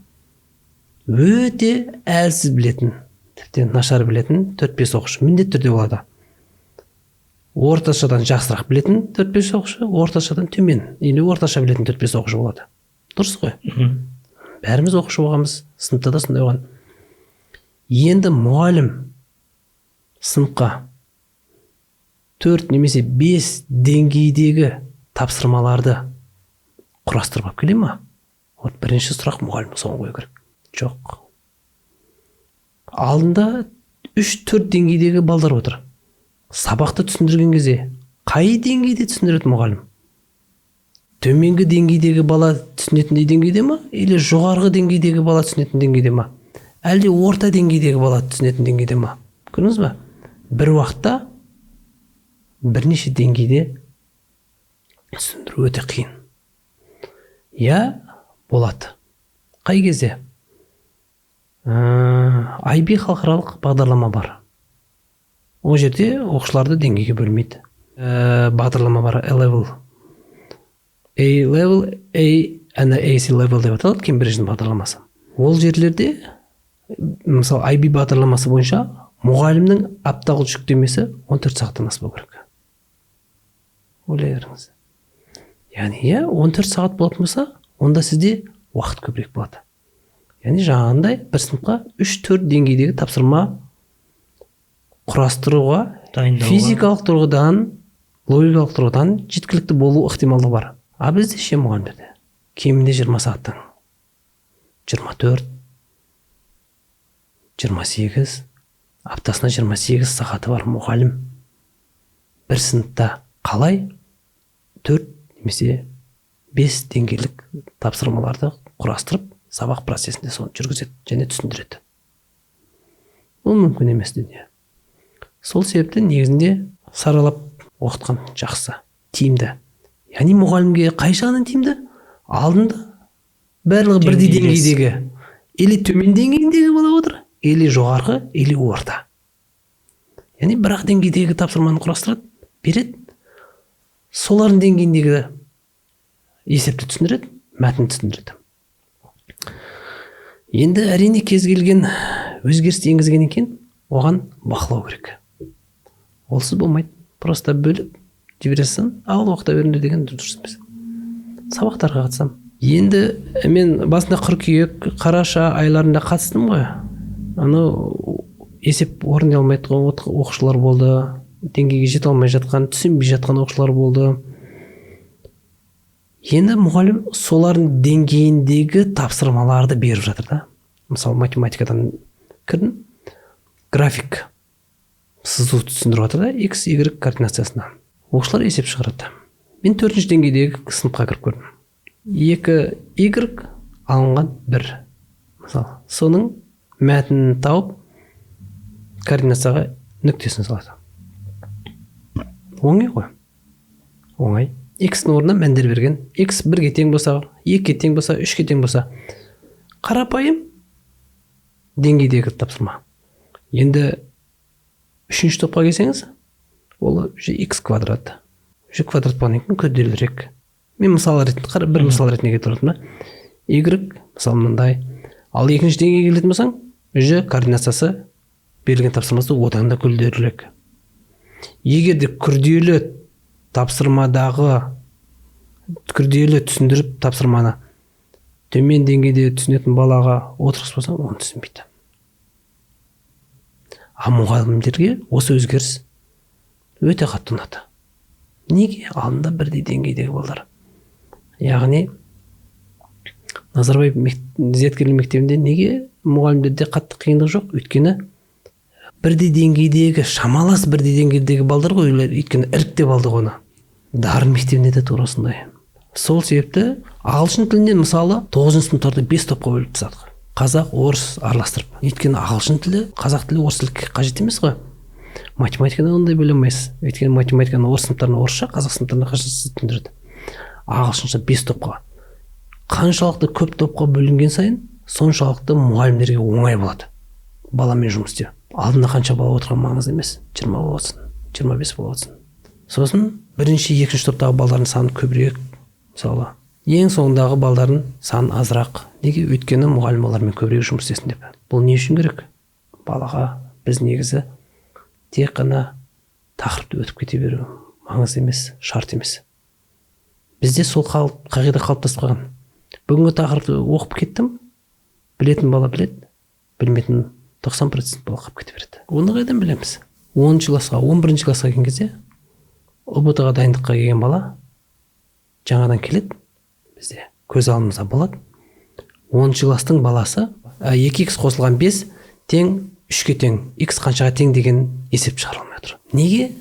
өте әлсіз білетін, тіптен нашар білетін 4-5 оқушы міндетті түрде болады. Орташадан жақсырақ білетін 4-5 оқушы, орташадан төмен или орташа білетін 4-5 оқушы болады. Дұрыс қой? Бәріміз оқушы болғанбыз, сыныпта да сондай болған. Енді мұғалім сыныпқа 4 немесе 5 деңгейдегі тапсырмаларды құрастырып алып келе ма? Вот бірінші сұрақ мұғалім соны қою керек. Жоқ. Алдында 3-4 деңгейдегі балдар отыр. Сабақты түсіндірген кезде қай деңгейде түсіндіреді мұғалім? Төменгі деңгейдегі бала түсінетіндей деңгейде ма? Или жоғарғы деңгейдегі бала түсінетін деңгейде ма? Әлде орта деңгейдегі бала түсінетін деңгейде ма? Көрдіңіз ба? Бір уақытта бірнеше деңгейде түсіндіру өте қиын. Я болады. Қай кезде? IB халықаралық бағдарлама бар. Ол жерде оқушыларды деңгейге бөлмейді. Бағдарлама бар, A-level. A-level, A, ана AC level деп аталады, Кембридждің бағдарламасы. Ол жерлерде, мысалы, IB бағдарламасы бойынша мұғалімнің апталық жүктемесі 14 сағаттан аспау керек. Ойлай беріңіз. Яғни, 14 сағат болатын болса, онда сізде уақыт көбірек болады. Яғни жаңағындай бір сыныпқа 3-4 деңгейдегі тапсырма құрастыруға, физикалық тұрғыдан, логикалық тұрғыдан жеткілікті болу ықтималдығы бар. А бізде ше мұғалімдерде кемінде 20 сағаттан 24, 28, аптасына 28 сағаты бар мұғалім бір сыныпта қалай 4 немесе 5 деңгейлік тапсырмаларды құрастырып, сабақ процесінде соны жүргізеді және түсіндіреді. Ол мүмкін емес дүние. Сол себепті негізінде саралап оқытқан жақсы, тиімді. Яғни мұғалімге қай жағынан тиімді? Алдында барлығы бірдей деңгейдегі, или төмен деңгейдегі бала отыр, или жоғарғы, или орта. Яғни бір-ақ деңгейдегі тапсырманы құрастырады, береді. Солардың деңгейіндегі есепті түсіндіреді, мәтін түсіндіреді. Енді әрине кез келген өзгерісті енгізгеннен кейін оған бақылау керек. Олсыз болмайды. Просто бөліп жібере салсаң, ал оқыта беріңдер деген дұрыс емес. Сабақтарға қатысамын. Енді мен басында қыркүйек, қараша айларында қатыстым ғой. Анау есеп орындай алмай оқушылар болды, деңгейге жете алмай жатқан, түсінбей жатқан оқушылар болды. Енді мұғалім солардың деңгейіндегі тапсырмаларды беріп жатыр да. Мысалы, математикадан кірдім, график сызу түсіндіріп жатыр да, x, y координациясына. Оқушылар есеп шығарады. Мен 4-ші деңгейдегі сыныпқа кіріп көрдім. 2 y алынған 1. Мысалы, соның мәтінін тауып, координацияға нүктесін салады. Оңай ғой. Оңай. X-ның орнына мәндер берген. X 1-ге тең болса, 2-ге тең болса, 3-ге тең болса. Қарапайым деңгейдегі тапсырма. Енді 3-ші топқа келсеңіз, ол уже x квадрат. Уже квадрат болғаннан кейін күрделірек. Мен мысал ретінде, бір мысал ретінде келтіріп отырмын да. Y, мысалы, мындай. Ал екінші деңгейге келетін болсаң, уже координациясы, берілген тапсырмасы одан да күрделірек. Егер де күрделі тапсырмадағы күрделі түсіндіріп тапсырманы төмен деңгейде түсінетін балаға отырғызбасаң, оны түсінбейді. А мұғалімдерге осы өзгеріс өте қатты ұнады. Неге? Алдында бірдей деңгейдегі балалар. Яғни Назарбаев зияткерлік мектебінде неге мұғалімдерде қатты қиындық жоқ? Өйткені бірдей деңгейдегі, шамалас бірдей деңгейдегі балдар ғой, өйткені іріктеп алдық оны. Дарын мектебінде де тура осындай. Сол себепті ағылшын тілінен мысалы 9 сыныптарды 5 топқа бөліп тастадық. Қазақ, орыс араластырып. Өйткені ағылшын тілі, қазақ тілі, орыс тілі қажет емес қой. Математиканы ондай бөле алмайсыз. Өйткені математиканы орыс сыныптарына орысша, қазақ сыныптарына қазақша түсіндіреді. Ағылшынша 5 топқа. Қаншалықты көп топқа бөлінген сайын, соншалықты мұғалімдерге оңай болады баламен жұмыс істеу. Алдында қанша бала отырған маңызды емес. 20 бала отырсын, 25 бала отырсын. Сосын бірінші, екінші топтағы балдардың саны көбірек, мысалы. Ең соңындағы балдардың саны азырақ. Неге? Өйткені мұғалім олармен көбірек жұмыс істесін деп. Бұл не үшін керек? Балаға біз негізі тек қана тақырыпты өтіп кете беру маңызды емес, шарт емес. Бізде сол қағида қалыптасып қалған. Бүгінгі тақырыпты оқып кеттім, білетін бала біледі, білмейтін 90% бала қалып кете береді. Оны қайдан білеміз? 10 классқа, 11 классқа келген кезде ҰБТ-ға дайындыққа келген бала жаңадан келеді, бізде көз алдымызда болады. 10 класстың баласы 2х қосылған 5 тең 3-ке тең, х қаншаға тең деген есеп шығара алмай отыр. Неге?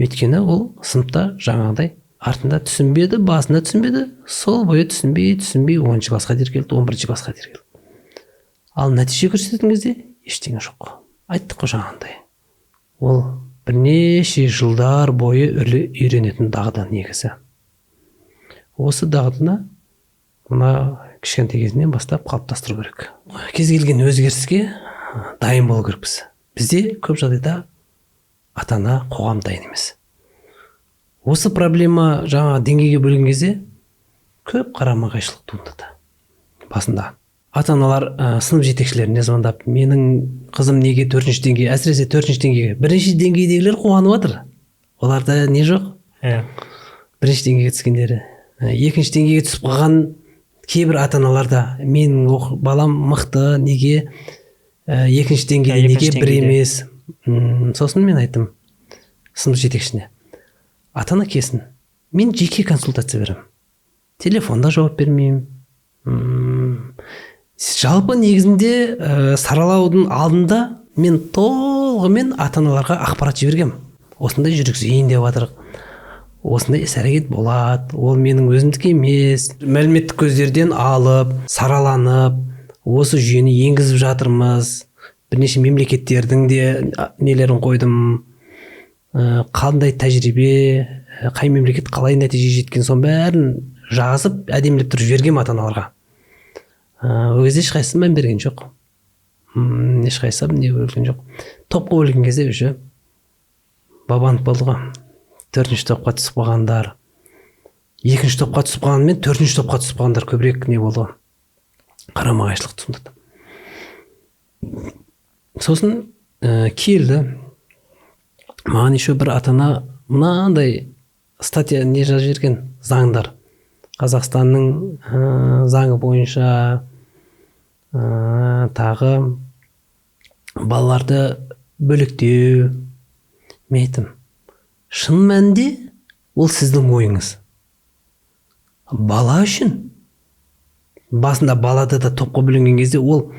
Өйткені ол сыныпта жаңағыдай артында түсінбеді, басында түсінбеді, сол бойы түсінбей 10 классқа дейін келді, 11 классқа дейін келді. Ал нәтиже көрсететін кезде ештеңе жоқ. Айттық қой жаңағындай. Ол бірнеше жылдар бойы үйренетін дағды негізі. Осы дағдыны мына кішкентай кезінен бастап қалыптастыру керек. Кез келген өзгеріске дайын болу керекпіз. Бізде көп жағдайда ата-ана, қоғам дайын емес. Осы проблема жаңа деңгейге бөлген кезде көп қарама-қайшылық туындады. Басында ата-аналар сынып жетекшілеріне звондап, менің қызым неге 4-ші деңгей, әсіресе 4-ші деңгейге, бірінші деңгейдегілер қуанып жатыр. Оларда не жоқ? Бірінші деңгейге түскендері. Екінші деңгейге түсіп қалған кейбір ата-аналар да, менің балам мықты, неге екінші деңгейде, неге бір емес? Сосын мен айттым сынып жетекшісіне, ата-ана келсін, мен жеке консультация беремін, телефонда жауап бермеймін. Жалпы негізінде саралаудың алдында мен толығымен ата-аналарға ақпарат жібергенмін. Осындай жүргізейін деп жатырық, осындай іс-әрекет болады, ол менің өзімдікі емес. Мәліметтік көздерден алып, сараланып, осы жүйені енгізіп жатырмыз. Бірнеше мемлекеттердің де нелерін қойдым. Қандай тәжірибе, қай мемлекет қалай нәтиже жеткен, соның бәрін жазып, әдемілеп тұрып жібергенмін ата-аналарға. Ол кезде ешқайсысы мән берген жоқ. Ешқайсысы не бөлген жоқ. Топқа бөлген кезде уже бабанып болды ғой. 4-ші топқа түсіп қалғандар, 2-ші топқа түсіп қалғанмен 4-ші топқа түсіп қалғандар көбірек не болды ғой, қарама-қайшылық туындады. Сосын келді маған еще бір ата-ана мынандай статья не жазып жіберген, заңдар. Қазақстанның заңы бойынша тағы балаларды бөлектеу. Мен айттым, шын мәнінде ол сіздің ойыңыз. Бала үшін басында балада да топқа бөлінген кезде ол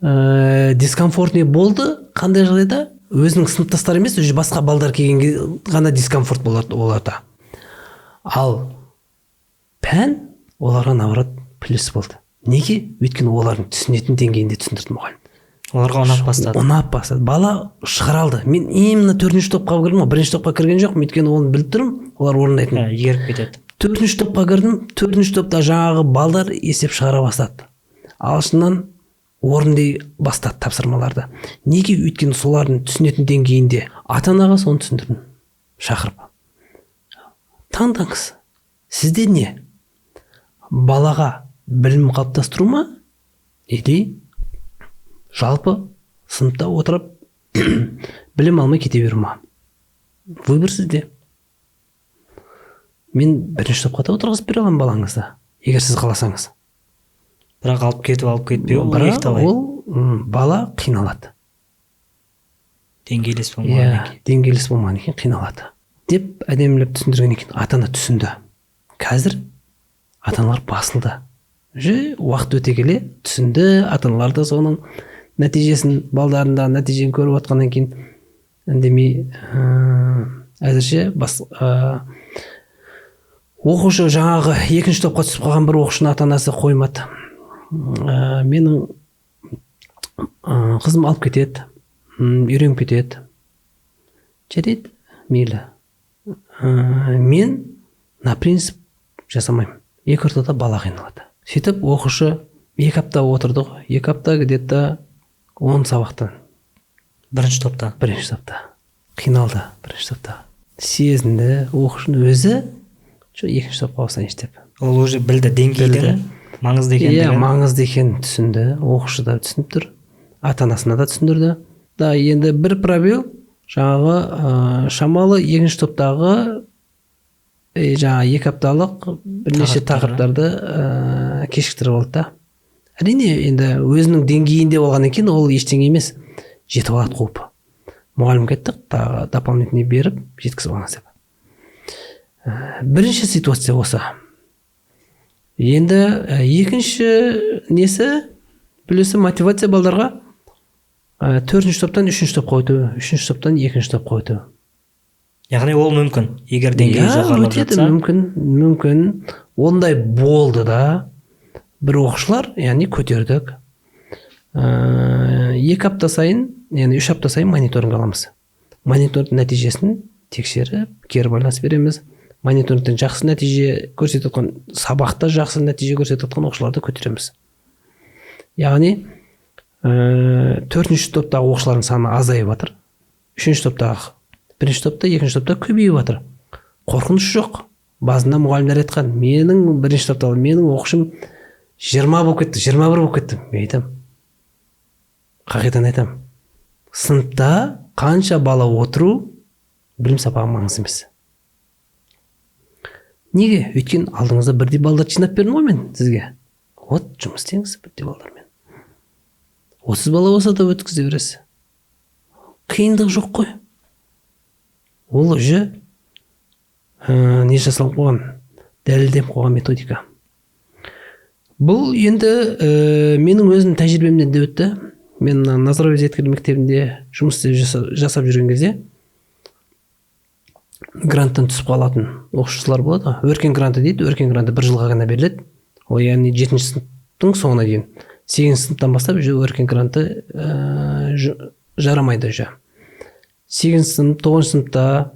дискомфортный болды. Қандай жағдайда? Өзінің сыныптастары емес, уже басқа балдар келгенге ғана дискомфорт болады оларда. Ал пән оларға наоборот плюс болды. Неге? Өйткені олардың түсінетін деңгейінде түсіндірді мұғалім. Оларға ұнап бастады. Ұнап бастады. Бала шығара алды. Мен именно 4-ші топқа кірдім ғой, 1-ші топқа кірген жоқпын, өйткені оны біліп тұрмын, олар орындайтын. Игеріп кетеді. 4-ші топқа кірдім, 4-ші топта жаңағы балдар есеп шығара бастады. Ағылшыннан орындай бастады тапсырмаларды. Неге? Өйткені солардың түсінетін деңгейінде. Ата-анаға соны түсіндірдім, шақырып. Таңдаңыз. Сізде не? Балаға білім қалыптастыру ма? Или жалпы сыныпта отырып білім алмай кете беру ма? Выбор сізде. Мен бірінші топқа да отырғызып бере аламын балаңызды, егер сіз қаласаңыз. Бірақ алып кету, алып кетпеу ол Бірақ екі талай. Ол бала қиналады. Деңгейлес болмағаннан Иә, кейін. Деңгейлес болмағаннан кейін қиналады. Деп әдемілеп түсіндіргеннен кейін ата-ана түсінді. Қазір ата-аналар басылды. Уже уақыт өте келе түсінді, ата-аналар да соның нәтижесін, балдарында нәтижені көріп отқаннан кейін үндемей, әзірше оқушы жаңағы екінші топқа түсіп қалған бір оқушының ата-анасы қоймады. Менің қызым алып кетеді, үйреніп кетеді. Жарайды, мейлі. Мен на принцип жасамаймын. Екі ортада бала қиналады. Сөйтіп оқушы 2 апта отырды ғой. 2 апта где-то 10 сабақтан. Бірінші топта. Бірінші топта. Қиналды бірінші топта. Сезінді оқушының өзі, жоқ, екінші топқа ауысайыншы деп. Ол уже білді деңгейдің Білді. маңызды Иә, екендігін. маңызды екенін түсінді. Оқушы да түсініп тұр. Ата-анасына да түсіндірді. Да, енді бір пробел жаңағы, шамалы екінші топтағы, жаңағы 2 апталық бірнеше Тақырыптары. тақырыптарды, кешіктіріп алды да. Әрине, енді өзінің деңгейінде болғаннан кейін ол ештеңе емес, жетіп алады қуып. Мұғалімге айттық, тағы дополнительный беріп жеткізіп алыңыз деп. Бірінші ситуация осы. Енді, екінші несі, плюсы мотивация балдарға, төртінші топтан үшінші топқа өту, үшінші топтан екінші топқа өту. Яғни ол мүмкін, егер деңгейі Иә, жоғарылап өтеді, жатса. Мүмкін, мүмкін. Ондай болды да. Бір оқушылар, яғни көтердік. 2 апта сайын, яғни 3 апта сайын мониторинг аламыз. Мониторинг нәтижесін тексеріп, кері байланыс береміз. Мониторингтен жақсы нәтиже көрсетіп жатқан, сабақта жақсы нәтиже көрсетіп жатқан оқушыларды көтереміз. Яғни, төртінші топтағы оқушылардың саны азайып жатыр. Үшінші топтағы, бірінші топта, екінші топта көбейіп жатыр. Қорқыныш жоқ. Базында мұғалімдер айтқан, менің бірінші топта, менің оқушым 20 болып кетті, 21 болып кетті. Мен айтамын, қағиданы айтамын. Сыныпта қанша бала отыру білім сапаға маңызды емес. Неге? Өйткені алдыңызда бірдей балдарды жинап бердім ғой мен сізге. Вот жұмыс істеңіз бірдей балдармен. 30 бала болса да өткізе бересіз. Қиындық жоқ қой. Ол уже, не жасалып қойған, дәлелденіп қойған методика. Бұл енді, менің өзім тәжірибемнен де өтті. Мен мына Назарбаев зияткерлік мектебінде жұмыс істеп жасап жүрген кезде гранттан түсіп қалатын оқушылар болады ғой. Өркен гранты дейді, өркен гранты бір жылға ғана беріледі. Ол яғни 7 сыныптың соңына дейін. 8 сыныптан бастап уже өркен гранты, жарамайды уже. 8 сынып, 9 сыныпта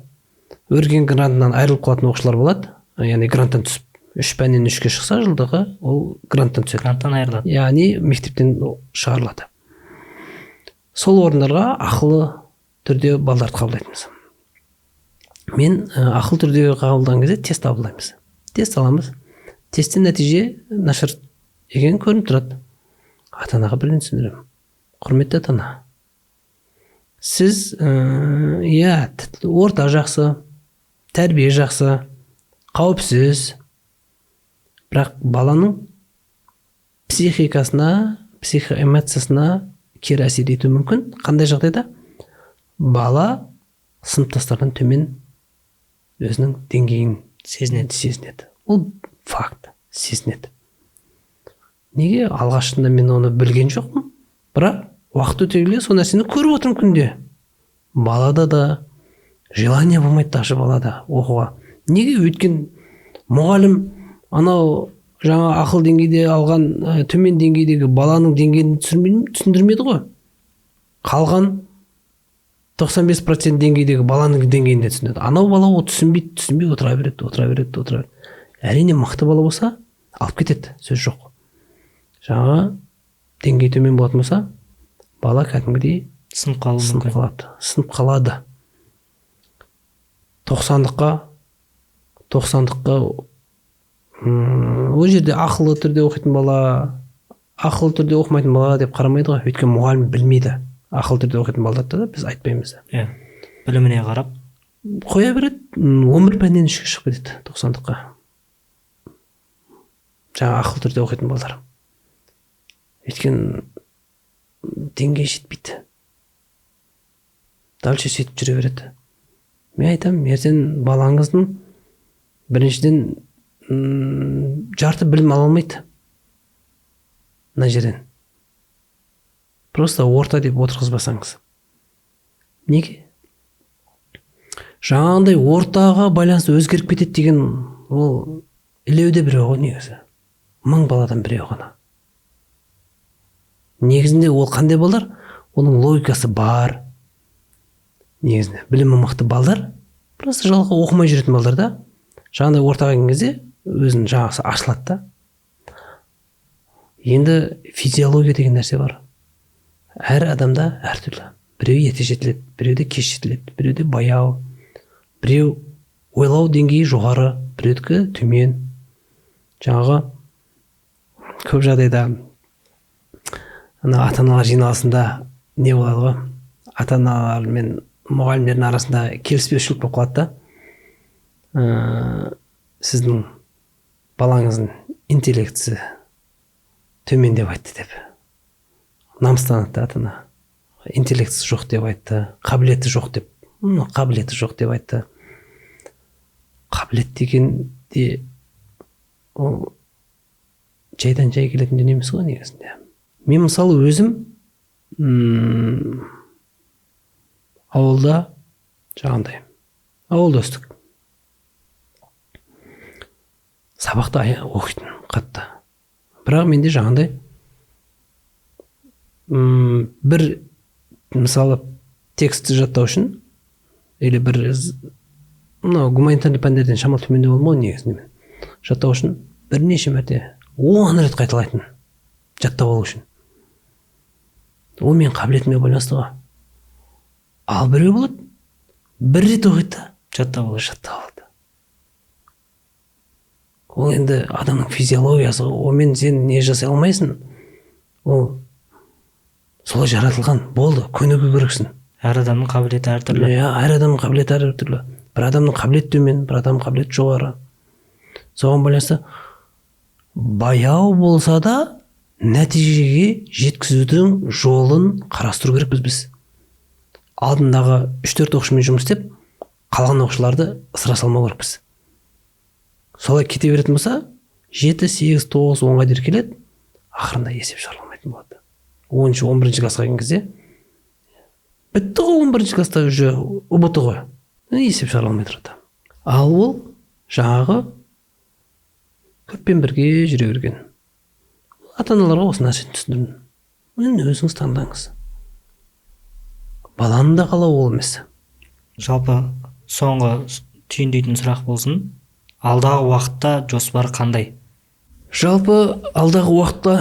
өркен грантынан айырылып қалатын оқушылар болады. Яғни гранттан түсіп, 3 пәннен 3-ке шықса жылдығы, ол гранттан түседі. Гранттан айырылады. Яғни мектептен шығарылады. Сол орындарға ақылы түрде балдарды қабылдайтынбыз. Мен, ақылы түрде қабылдаған кезде тест қабылдаймыз. Тест аламыз. Тесттен нәтиже нашар екені көрініп тұрады. Ата-анаға бірден түсіндіремін. Құрметті ата-ана, сіз, иә, орта жақсы, тәрбие жақсы, қауіпсіз, бірақ баланың психикасына, психоэмоциясына кері әсер етуі мүмкін. Қандай жағдайда? Бала сыныптастардан төмен өзінің деңгейін сезінеді. Сезінеді. Ол факт, сезінеді. Неге? Алғашында мен оны білген жоқпын, бірақ уақыт өте келе сол нәрсені көріп отырмын күнде. Балада да желание болмайды даже балада оқуға. Неге? Өйткені мұғалім анау жаңа ақыл деңгейде алған, төмен деңгейдегі баланың деңгейін түсіндірмеді ғой. Қалған 95% деңгейдегі баланың деңгейін де түсінеді. Анау бала ол түсінбейді, түсінбей отыра береді, отыра береді, отыра береді. Әрине мықты бала болса алып кетеді, сөз жоқ. Жаңа деңгей төмен болатын болса, бала кәдімгідей сынып қалуы сынып мүмкін. қалады, сынып қалады. Тоқсандыққа, ол жерде ақылы түрде оқитын бала, Ақылы түрде оқымайтын бала деп қарамайды ғой, өйткені мұғалім білмейді. Ақылы түрде оқитын балдарды да біз айтпаймыз. Иә. Біліміне қарап қоя береді. 11 пәннен 3-ке шығып кетеді 90-дыққа. Жаңа ақылы түрде оқитын балдар. Өйткені деңгей жетпейді. Дальше сөйтіп жүре береді. Мен айтамын, ертең балаңыздың біріншіден жарты білім ала алмайды мына жерден. Просто орта деп отырғызбасаңыз. Неге? Жаңағындай ортаға байланысты өзгеріп кетеді деген ол ілеуде біреу ғой негізі. 1000 баладан біреу ғана. Негізінде ол қандай балдар? Оның логикасы бар. Негізінде білімі мықты балдар, просто жалқы оқымай жүретін балдар да, жаңағындай ортаға келген кезде өзінің жаңағысы ашылады да. Енді физиология деген нәрсе бар. Әр адамда әртүрлі. Біреу ерте жетіледі, біреуде кеш жетіледі, біреуде баяу, біреу ойлау деңгейі жоғары, біреудікі төмен. Жаңағы көп жағдайда ана ата-аналар жиналысында не болады ғой? Ата-аналар мен мұғалімдердің арасында келіспеушілік болып қалады да. Сіздің балаңыздың интеллектісі төмен деп айтты деп. Намыстанады да ата-ана. Интеллектісі жоқ деп айтты, қабілеті жоқ деп. Қабілеті жоқ деп айтты. Қабілет деген де ол жайдан жай келетін дүние емес қой негізінде. Мен мысалы өзім ауылда жаңағындай ауылда өстік. Сабақты оқитын қатты. Бірақ менде жаңағындай бір мысалы текстті жаттау үшін или бір мынау гуманитарлы пәндерден шамалы төмендеу болдым ғой негізінде мен. Жаттау үшін бірнеше мәрте 10 рет қайталайтын жаттап алу үшін. Ол менің қабілетіме байланысты ғой. Ал біреу болады, бір рет оқиды да жаттап алады. Жаттап алады. Ол енді адамның физиологиясы, онымен сен не жасай алмайсың. Ол солай жаратылған, болды, көнігу керексің. Әр адамның қабілеті әртүрлі. Иә, әр адамның қабілеті әртүрлі. Бір адамның қабілеті төмен, бір адамның қабілеті жоғары. Соған байланысты баяу болса да нәтижеге жеткізудің жолын қарастыру керекпіз біз. Алдындағы 3-4 оқушымен жұмыс істеп, қалған оқушыларды ысыра салмау керекпіз. Солай кете беретін болса, 7, 8, 9, 10-ға дейін келеді, ақырында есеп шығара алмайтын болады. 10-шы, 11-ші классқа келген кезде бітті ғой, 11-ші класста уже ҰБТ ғой. Есеп шығара алмай тұрады. Ал ол жаңағы көппен бірге жүре берген. Ата-аналарға осы нәрсені түсіндірдім. Енді өзіңіз таңдаңыз. Баланың да қалауы ол емес. Жалпы соңғы түйіндейтін сұрақ болсын. Алдағы уақытта жоспар қандай? Жалпы алдағы уақытта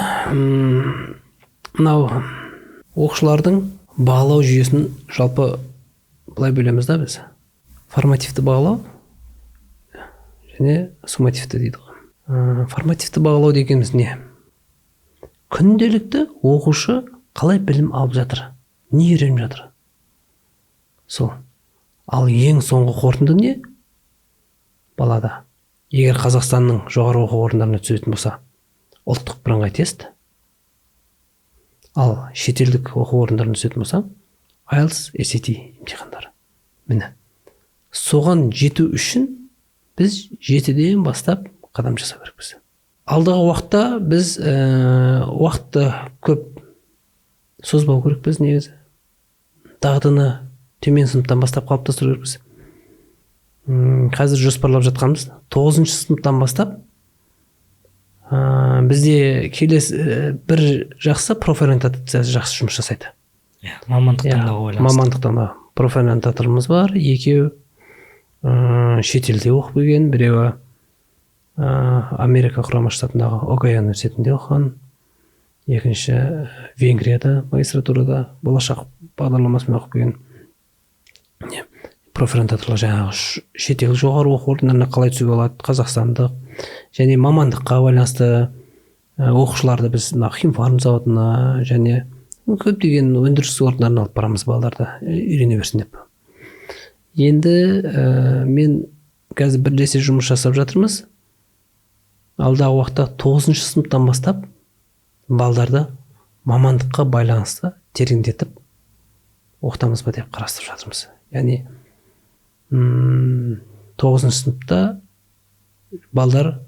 мынау оқушылардың бағалау жүйесін жалпы былай бөлеміз да біз. Формативті бағалау және суммативті дейді ғой. Формативті бағалау дегеніміз не? Күнделікті оқушы қалай білім алып жатыр, не үйреніп жатыр? Сол. Ал ең соңғы қорытынды не? Балада. Егер Қазақстанның жоғары оқу орындарына түсетін болса, ұлттық бірыңғай тест. Ал шетелдік оқу орындарына түсетін болса, IELTS, SAT емтихандары. Міне. Соған жету үшін біз 7-ден бастап қадам жасау керекпіз. Алдағы уақытта біз уақытты көп созбау керекпіз негізі. Дағдыны төмен сыныптан бастап қалыптастыру керекпіз. Қазір жоспарлап жатқанымыз 9-шы сыныптан бастап бізде келесі бір жақсы профориентация жақсы жұмыс жасайды. Иә, мамандық таңдауға байланысты. Мамандық таңдау. Профориентаторымыз бар, екеу шетелде оқып келген, біреуі Америка Құрама Штатындағы Огайо университетінде оқыған, екінші Венгрияда магистратурада болашақ бағдарламасымен оқып келген. Профориентаторлар жаңағы шетел жоғары оқу орындарына қалай түсуге болады, қазақстандық және мамандыққа байланысты Оқушыларды біз мына химфарм зауытына және көптеген өндіріс орындарына алып барамыз, балаларды үйрене берсін деп. Енді мен қазір бірлесе жұмыс жасап жатырмыз. Алдағы уақытта 9 сыныптан бастап балдарды мамандыққа байланысты тереңдетіп оқытамыз ба деп қарастырып жатырмыз. Яғни 9 сыныпта балдар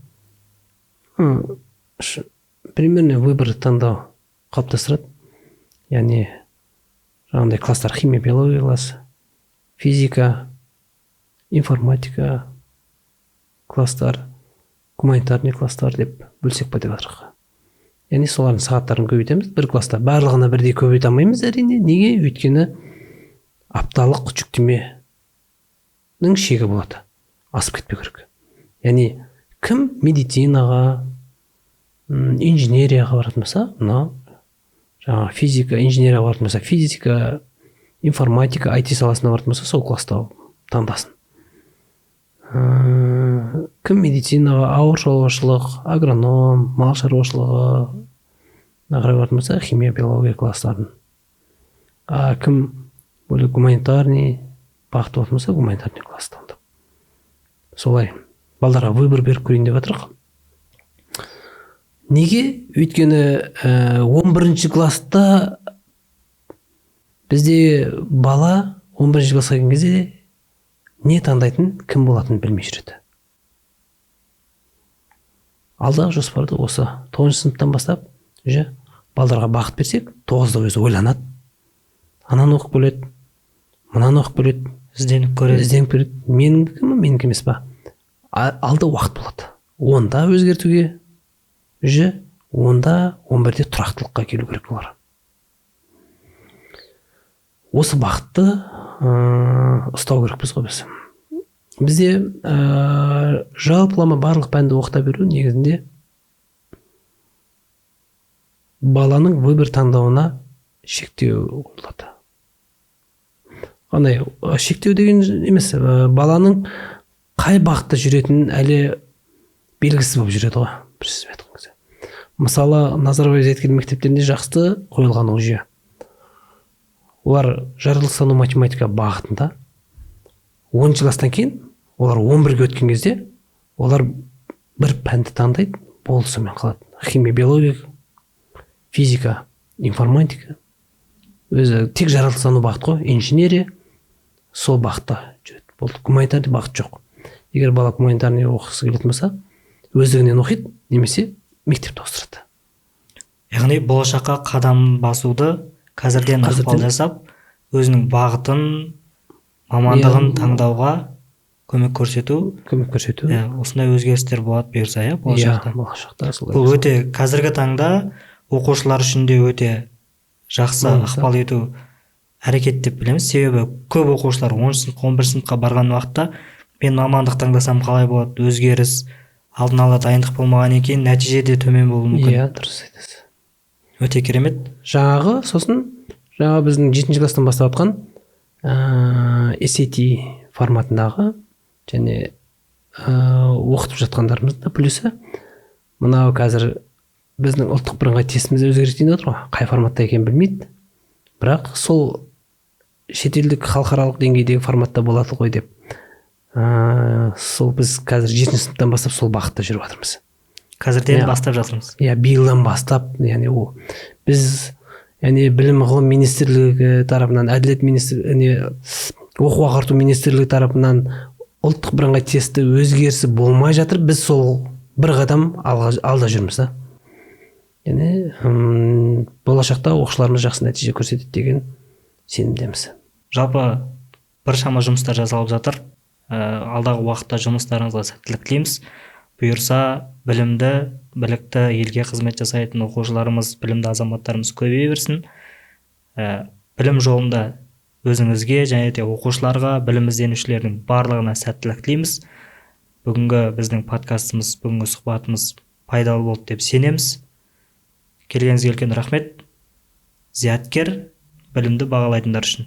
примерно выбор, таңдау қалыптастырады. Яғни жаңағындай класстар: химия, биология классы, физика, информатика класстар, гуманитарный класстар деп бөлсек па деп жатырмық. Яғни солардың сағаттарын көбейтеміз. Бір класста барлығына бірдей көбейте алмаймыз, әрине. Неге? Өйткені апталық жүктеменің шегі болады, асып кетпеу керек. Яғни кім медицинаға, инженерияға баратын болса, мынау жаңағы физика, инженерияға баратын болса, физика, информатика, IT саласына баратын болса, сол класста таңдасын. Кім медицинаға, ауыл шаруашылық, агроном, мал шаруашылығы қарай баратын болса, химия, биология класстарын. А кім более гуманитарный бағыт болатын болса, гуманитарный класс таңдап, солай балдарға выбор беріп көрейін деп жатырмық. Неге? Өйткені 11 класста бізде бала 11 классқа келген кезде не таңдайтынын, кім болатынын білмей жүреді. Алдағы жоспарда осы 9 сыныптан бастап уже балдарға бағыт берсек, 9-да өзі ойланады, ананы оқып келеді, мынаны оқып келеді. Ізденіп көреді. Ізденіп көреді, менікі ме, менікі емес па. Алда уақыт болады онда өзгертуге. Уже онда 11-де тұрақтылыққа келу керек олар. Осы бағытты ұстау керекпіз ғой біз. Бізде жалпылама барлық пәнді оқыта беру негізінде баланың выбор, таңдауына шектеу қойылады. Қандай шектеу деген емес, баланың қай бағытта жүретінін әлі белгісіз болып жүреді ғой, бір сөзбен айтқан кезде. Мысалы, Назарбаев зияткерлік мектептерінде жақсы қойылған ол жүйе. Олар жаратылыстану, математика бағытында 10-класстан кейін, олар 11-ге өткен кезде олар бір пәнді таңдайды, болды, сонымен қалады: химия, биология, физика, информатика. Өзі тек жаратылыстану бағыт қой, инженерия, сол бағытта жүреді, болды. Гуманитарный бағыт жоқ. Егер бала гуманитарный оқығысы келетін болса, өздігінен оқиды немесе мектепте ауыстырады. Яғни болашаққа қадам басуды қазірден ықпал жасап, өзінің бағытын, мамандығын таңдауға көмек көрсету. Көмек көрсету. Иә, осындай өзгерістер болады, бұйырса, иә, болашақта. Иә, болашақта солай. Бұл өте қазіргі таңда оқушылар үшін де өте жақсы Маңызды. ықпал ету әрекет деп білеміз. Себебі көп оқушылар 10 сыныпқа, 11 сыныпқа барған уақытта мен мамандық таңдасам қалай болады, өзгеріс, алдын ала дайындық болмағаннан кейін нәтиже де төмен болуы мүмкін. Иә, дұрыс айтасыз. Өте керемет. Жаңағы, сосын жаңағы біздің жетінші класстан бастап жатқан SAT форматындағы және оқытып жатқандарымыздың да плюсы мынау: қазір біздің ұлттық бірыңғай тестіміз өзгереді деп отыр ғой. Қай форматта екенін білмейді, бірақ сол шетелдік, халықаралық деңгейдегі форматта болады ғой деп, сол біз қазір жетінші сыныптан бастап сол бағытта жүріп жатырмыз. Қазірден Иә. бастап жатырмыз. Иә, биылдан бастап. Яғни ол біз, яғни білім ғылым министрлігі тарапынан, әділет министр не, оқу ағарту министрлігі тарапынан ұлттық бірыңғай тесті өзгерісі болмай жатыр, біз сол бір қадам алға, алда жүрміз да. Яғни болашақта оқушыларымыз жақсы нәтиже көрсетеді деген сенімдеміз. Жалпы біршама жұмыстар жасалып жатыр. Алдағы уақытта жұмыстарыңызға сәттілік тілейміз. Бұйырса, білімді, білікті, елге қызмет жасайтын оқушыларымыз, білімді азаматтарымыз көбейе берсін. Білім жолында өзіңізге және де оқушыларға, білім ізденушілердің барлығына сәттілік тілейміз. Бүгінгі біздің подкастымыз, бүгінгі сұхбатымыз пайдалы болды деп сенеміз. Келгеніңізге үлкен рахмет. Зияткер — білімді бағалайтындар үшін.